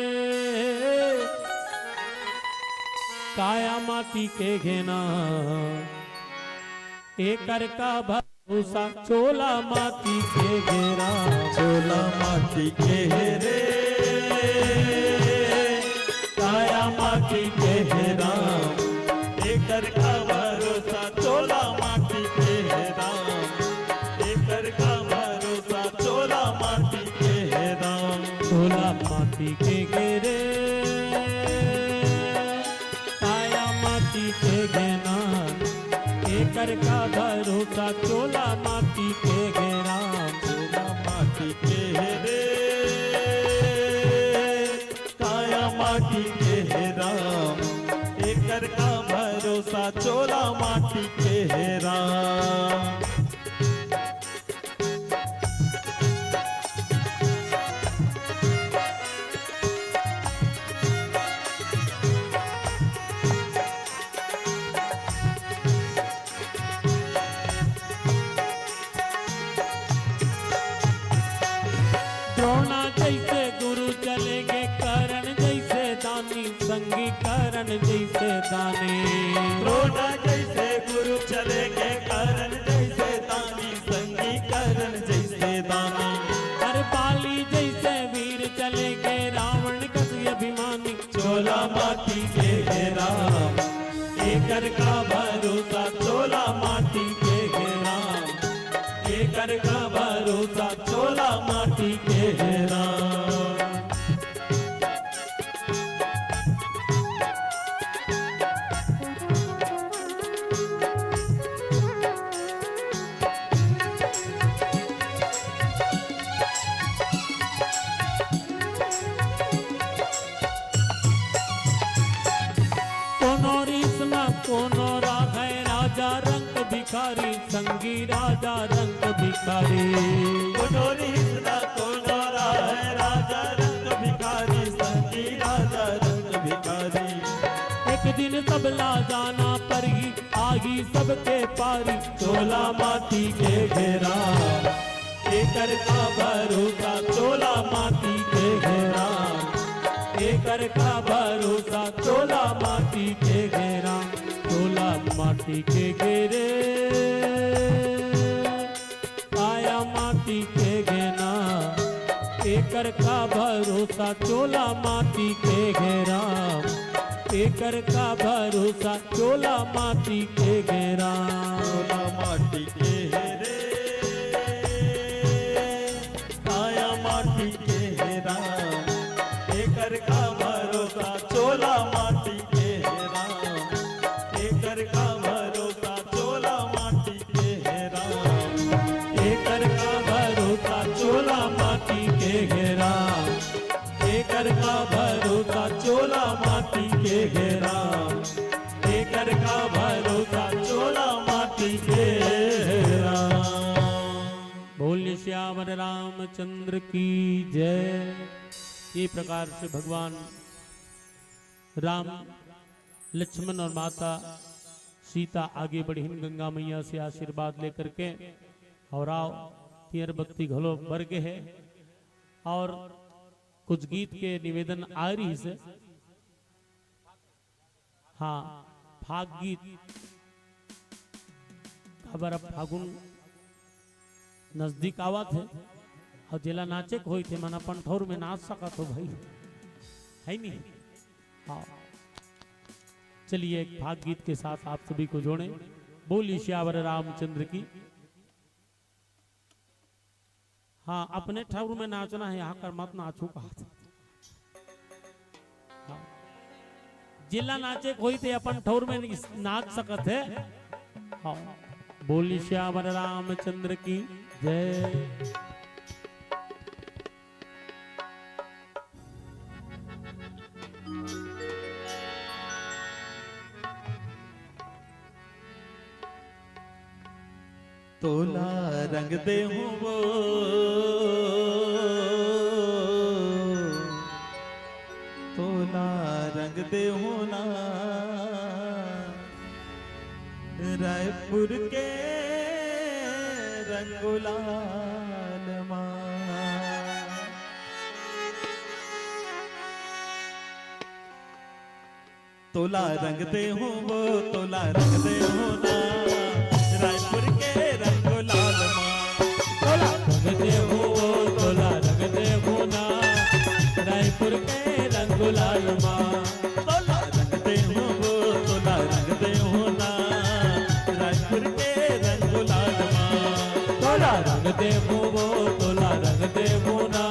काया माटी के घेना, एकर का भरोसा, चोला माटी के घेरा।" चोला माटी के घेरे, काया माटी के घेरा, एकर का भरोसा, चोला माटी के घेरा, एकर का भरोसा, चोला माटी के घेरा। चोला माटी के घेरे, काया चोला माटी के हे राम। चोला माटी के हे रे, काया माटी के हे राम, एकर का भरोसा चोला माटी के हे राम। द्रोणा जैसे गुरु चले गे, करण जैसे दानी, संगी करण जैसे दानी। द्रोणा जैसे गुरु चले गे, करण जैसे दानी, संगी करण जैसे दानी। अरे बाली जैसे वीर चले गे, रावण कस अभिमानी। चोला माटी के हे राम, एकर का भरोसा चोला माटी के हे राम, एकर का भरोसा चोला माटी के हे राम। कोनो रीस न कोनो राग है, राजा रंग भिखारी, संगी राजा रंग भिखारी। कोनो रीस न कोनो राग है, राजा रंग भिखारी, संगी राजा रंग भिखारी। एक दिन सबला जाना परही, आही सबके पारी। चोला माटी के हे राम, एकर का भरोसा चोला माटी के हे राम, एकर का भरोसा चोला माटी के हे राम, चोला माटी के हे रे, काया माटी के हे ना, एकर का भरोसा चोला माटी के हे राम, एकर का भरोसा चोला माटी के हे राम। चोला माटी के हे रे, काया माटी के हे राम, एकर का भरोसा चोला माटी के हे राम, एकर का भरोसा चोला माटी के हे राम, एकर का भरोसा चोला माटी के हे राम, एकर का भरोसा चोला माटी के हे राम, एकर का भरोसा चोला माटी के हे राम। बोल सियावर रामचंद्र की जय। ये प्रकार से भगवान राम, लक्ष्मण और माता सीता आगे बढ़िन गंगा मैया से आशीर्वाद लेकर के। और आओ, तियर बत्ती घलो बर गे हे और कुछ गीत के निवेदन आ रहिस हे। हाँ, फाग गीत। काबर अब फागुन नजदीक आवत हे, अउ जेला नाचे के होई थे, मन अपन ठौर में नाच सकत हो भाई, है नी? हाँ, चलिए, एक फाग गीत के साथ आप सभी को जोड़ें। बोलिए सियावर रामचंद्र की। हाँ, अपने ठौर में नाचना हे, यहाँ कर मत नाचो कहा था। हाँ। जेला नाचे के होई ते अपन ठौर में नाच सकत हे। हाँ। बोली सियावर रामचंद्र की जय। तोला रंग देहूं वो, तोला रंग देहूं ना, रायपुर के रंग गुलाल मा। तोला रंग देहूं वो, तोला रंग देहूं ना, रायपुर के रंग गुलाल मा। तोला रंग देहूं वो, तोला रंग देहूं ना, रायपुर के रंग गुलाल मा। तोला रंग देहूं वो, तोला रंग देहूं ना, रायपुर के रंग गुलाल मा। तोला रंग देहूं वो, तोला रंग देहूं ना,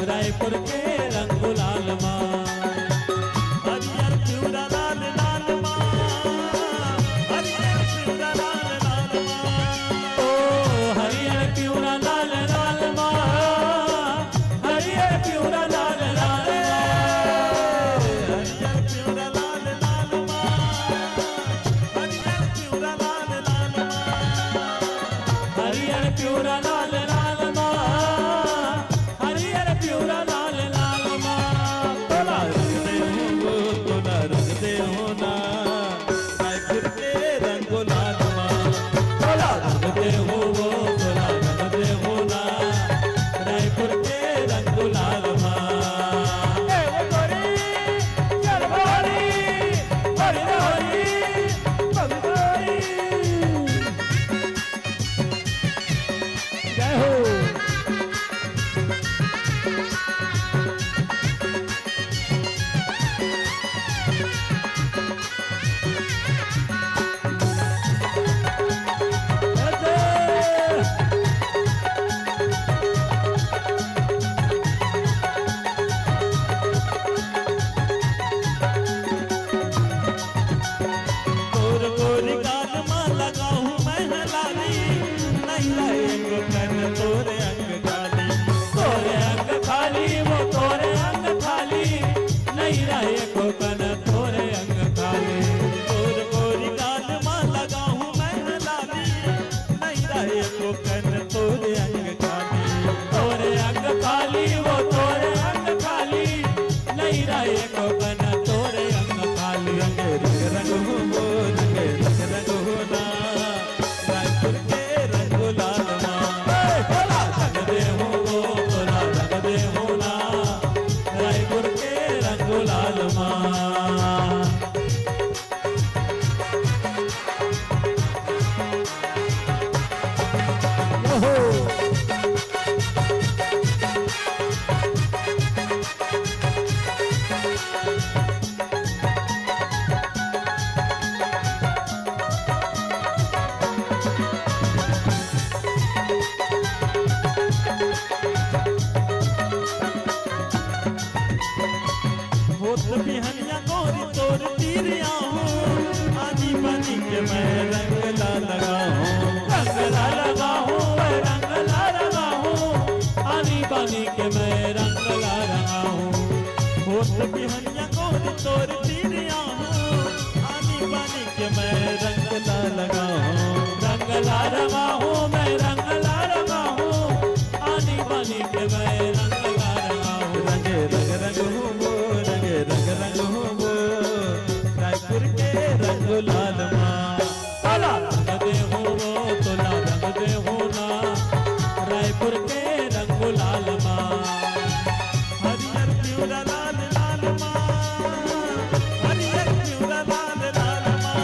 रायपुर के रंग गुलाल मा। हरियर पिवरा लाल लाल मा, हरियर पिवरा लाल लाल मा। होत बिहनिया गोरी तोर तीर आहूँ, आनी बानी के मैं रंग ला लगाहूँ, रंग ला लगाहूँ, मैं रंग ला लगाहूँ, आनी बानी के मैं रंग ला लगाहूँ। होत बिहनिया गोरी तोर तीर आहूँ, आनी बानी के मैं रंग ला लगाहूँ, रंग ला लगाहूँ, मैं रंग ला लगाहूँ, आनी बानी के मैं रंग ला लगाहूँ। रंगे रंग रंग हूँ वो, रंगे रंग रंग हूँ वो, रायपुर के रंग लाल माँ। तोला रंग दे हूँ वो, तोला रंग दे हूँ ना, रायपुर के रंग लाल माँ। हरियर पिवरा लाल लाल माँ, हरियर पिवरा लाल लाल माँ।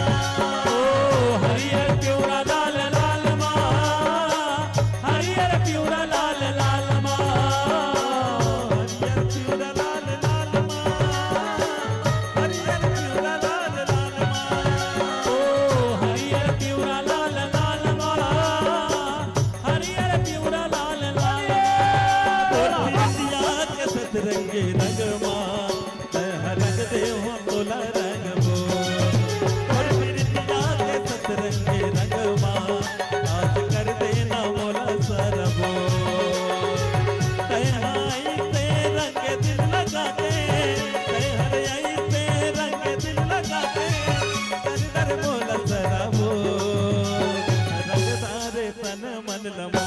ओ हरियर पिवरा लाल लाल माँ, हरियर पिवरा लाल लाल माँ। हरियर पिवरा लाल लाल माँ, हरियर पिवरा लाल लाल माँ। ओ हरियर पिवरा लाल लाल माँ, हरियर पिवरा लाल लाल। तोर पिरतिया के सतरंगी रंगमा, मैं हरक दे हूँ तोला रंगबो। तोर पिरतिया के सतरंगी रंगमा, आज कर देना मोला सरबो। तैं हा अइसे रंग दिल लगा के, तैं हर अइसे रंग दिल लगा के, कर दर मोला सरबो। रंगदार तन मन लमो।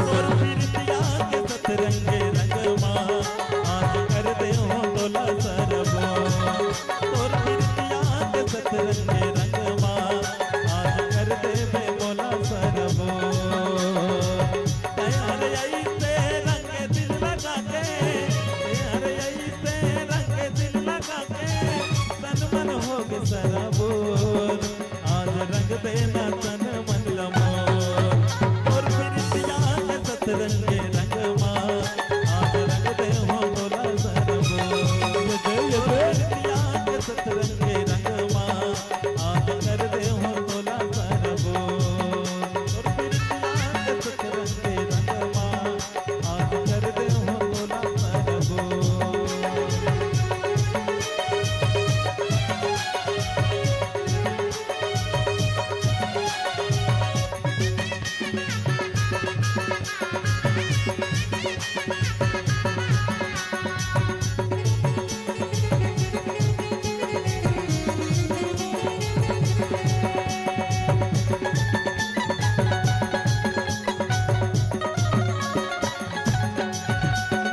तोर पिरतिया के सतरंगे रंगमा, आज कर दे हूँ तोला सरबो। तोर पिरतिया के सतरंगे रंगमा, आज कर देबे मोला सरबो। तैं हर अइसे रंग दिल लगा के, तैं हर अइसे रंग दिल लगा के, तन मन होगे सरबो। आज रंग देना तन मन लमो। तोर पिरतिया के सतरंगे रंगमा, आज रंग दे हूँ तोला सरबो। तोर पिरतिया के सतरंगे रंगमा, आज कर दे हूँ तोला सरबो। तोर पिरतिया के सतरंगे रंगमा, आज कर दे हूँ तोला सरबो।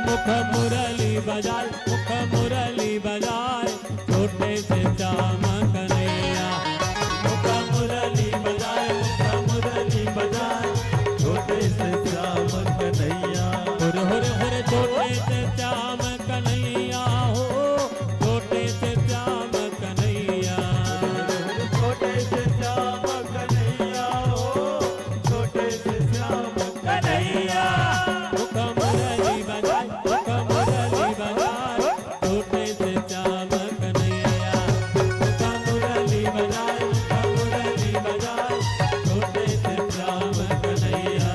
मुख मुरली बजाए, मुख मुरली बजाए, छोटे से श्याम कन्हैया। मुख मुरली बजाए, मुख मुरली बजाए, छोटे से श्याम कन्हैया। हुर हुर हुर छोटे से श्याम कन्हैया हो, छोटे से श्याम कन्हैया। छोटे से श्याम कन्हैया हो, छोटे से श्याम कन्हैया। मुख मुरली बजाए, मुख मुरली बजाए, छोटे से श्याम कन्हैया। मुख मुरली बजाए, मुख मुरली बजाए, छोटे से श्याम कन्हैया।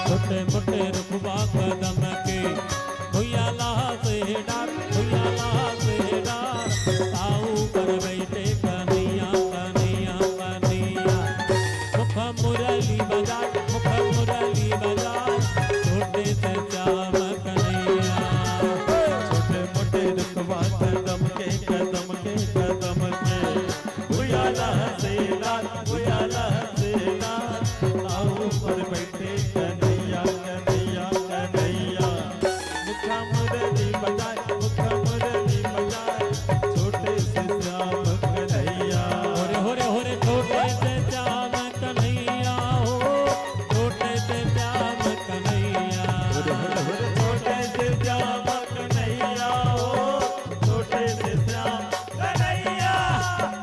छोटे मोटे रुखवा कदम के, भुइयां ला से डार, भुइयां ला से डार, ताऊ पर बैठे कन्हैया, कन्हैया, कन्हैया। मुख मुरली बजाए, मुख मुरली बजाए, छोटे से श्याम कन्हैया। छोटे मोटे रुखवा कदम के, कदम के, कदम के, भुइयां ला से डार, भुइयां ला से डार, ताऊ पर बैठे कन्हैया, कन्हैया। छोटे से श्याम कन्हैया हो, छोटे से श्याम कन्हैया।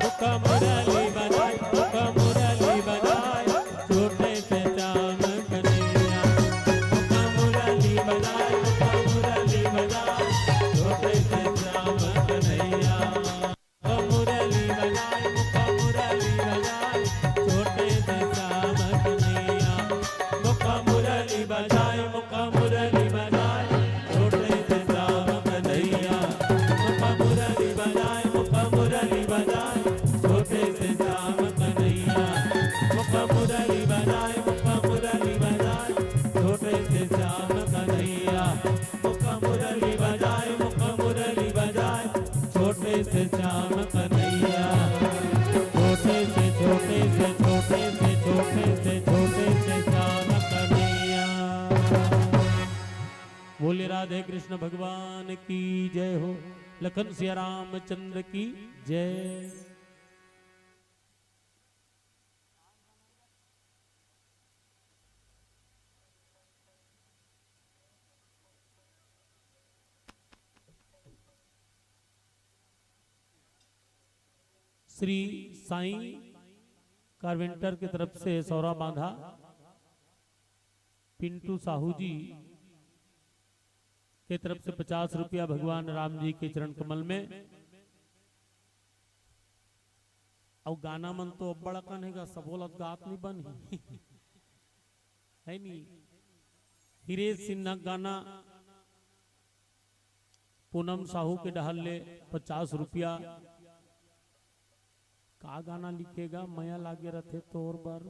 मुख मुरली बजाए, मुख मुरली बजाए, छोटे से श्याम कन्हैया। मुख मुरली बजाए, मुख मुरली बजाए, छोटे से श्याम कन्हैया। मुख मुरली बजाए, मुख मुरली बजाए, छोटे से श्याम कन्हैया। मुख मुरली बजाए, मुख मुरली बजाए, छोटे से श्याम कन्हैया। मुख मुरली बजाए, मुख मुरली बजाए, छोटे से श्याम कन्हैया। मुख मुरली बजाए, मुख मुरली बजाए, छोटे से श्याम कन्हैया। मुख मुरली बजाए, मुख मुरली बजाए, छोटे से श्याम कन्हैया। छोटे से, छोटे से, छोटे से, छोटे से, छोटे से श्याम कन्हैया। बोले राधे कृष्ण भगवान की जय हो, लखन सिया रामचंद्र की जय। श्री साईं कारपेंटर की तरफ से सौरा बांधा, पिंटू साहू जी के तरफ से पचास रुपया भगवान राम जी के चरण कमल में। अउ गाना मन तो अब्बड़ अकन हे गा, सबो ल गात नहीं बनही। है नी? हिरेश सिन्हा गाना, पूनम साहू के डहर ले पचास रुपया। का गाना लिखे गा, मया लागे रथे तोर बर।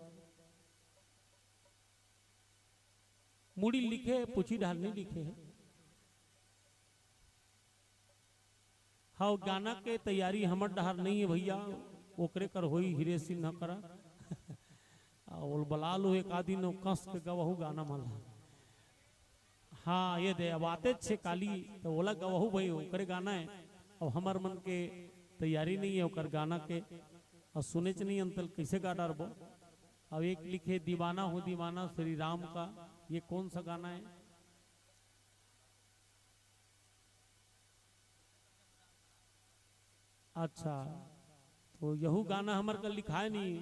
मुड़ी लिखे, पूछी डहर नहीं लिखे हे। हाँ, गाना के तैयारी हमर डहर नहीं है भैया, ओकरे कर होई हिरेश सिन्हा करा। आ, ओल बला लो एक आदि नो कस के गवहू गाना मला। हाँ, ये दे, अब आते छे काली, तो ओला गवहू भाई, ओकरे गाना है। अब हमर मन के तैयारी नहीं है ओकर गाना के, और सुने च नहीं अंतल कैसे गा डारबो। अब एक लिखे दीवाना हूँ दीवाना श्री राम का, ये कौन सा गाना है? अच्छा, तो यहू गाना हमर का लिखाए नहीं,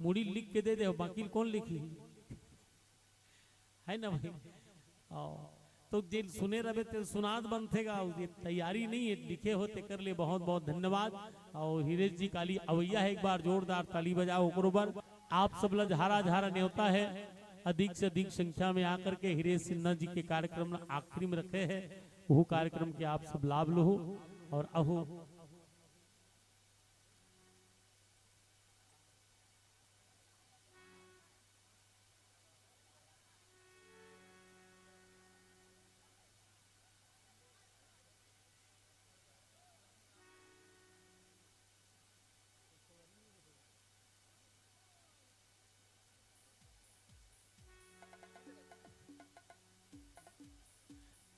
मुड़ी लिख के दे दे, बाकी कौन लिखी? है ना भाई? आओ, तो जे सुने रहे ते सुनात बनथे गा, ये तैयारी नहीं है, लिखे हो तेकर लिए बहुत बहुत धन्यवाद। और हिरेश जी काली अवैया है, एक बार जोरदार ताली बजाओ ओकरो बर। आप सब ला झारा झारा न्योता है, अधिक से अधिक संख्या में आकर के हिरेश सिन्हा जी के कार्यक्रम ला आखिरी में रखे हैं, वो कार्यक्रम के आप सब लाभ लो और अहो।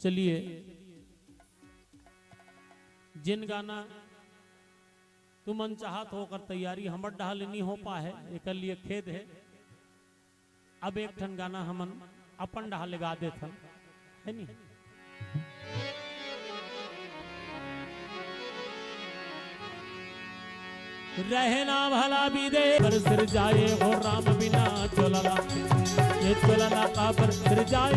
चलिए, जिन गाना तुमन चाहत हो, ओकर तैयारी हमर डहा ले नहीं हो पाए है, एकर लिए खेद है। अब एक ठन गाना हमन अपन डहा ले गा देथन, है नी? रहना भला विदेश पर सिर जाए हो राम बिना चोलला, ये चोलला का पर सिर जाए।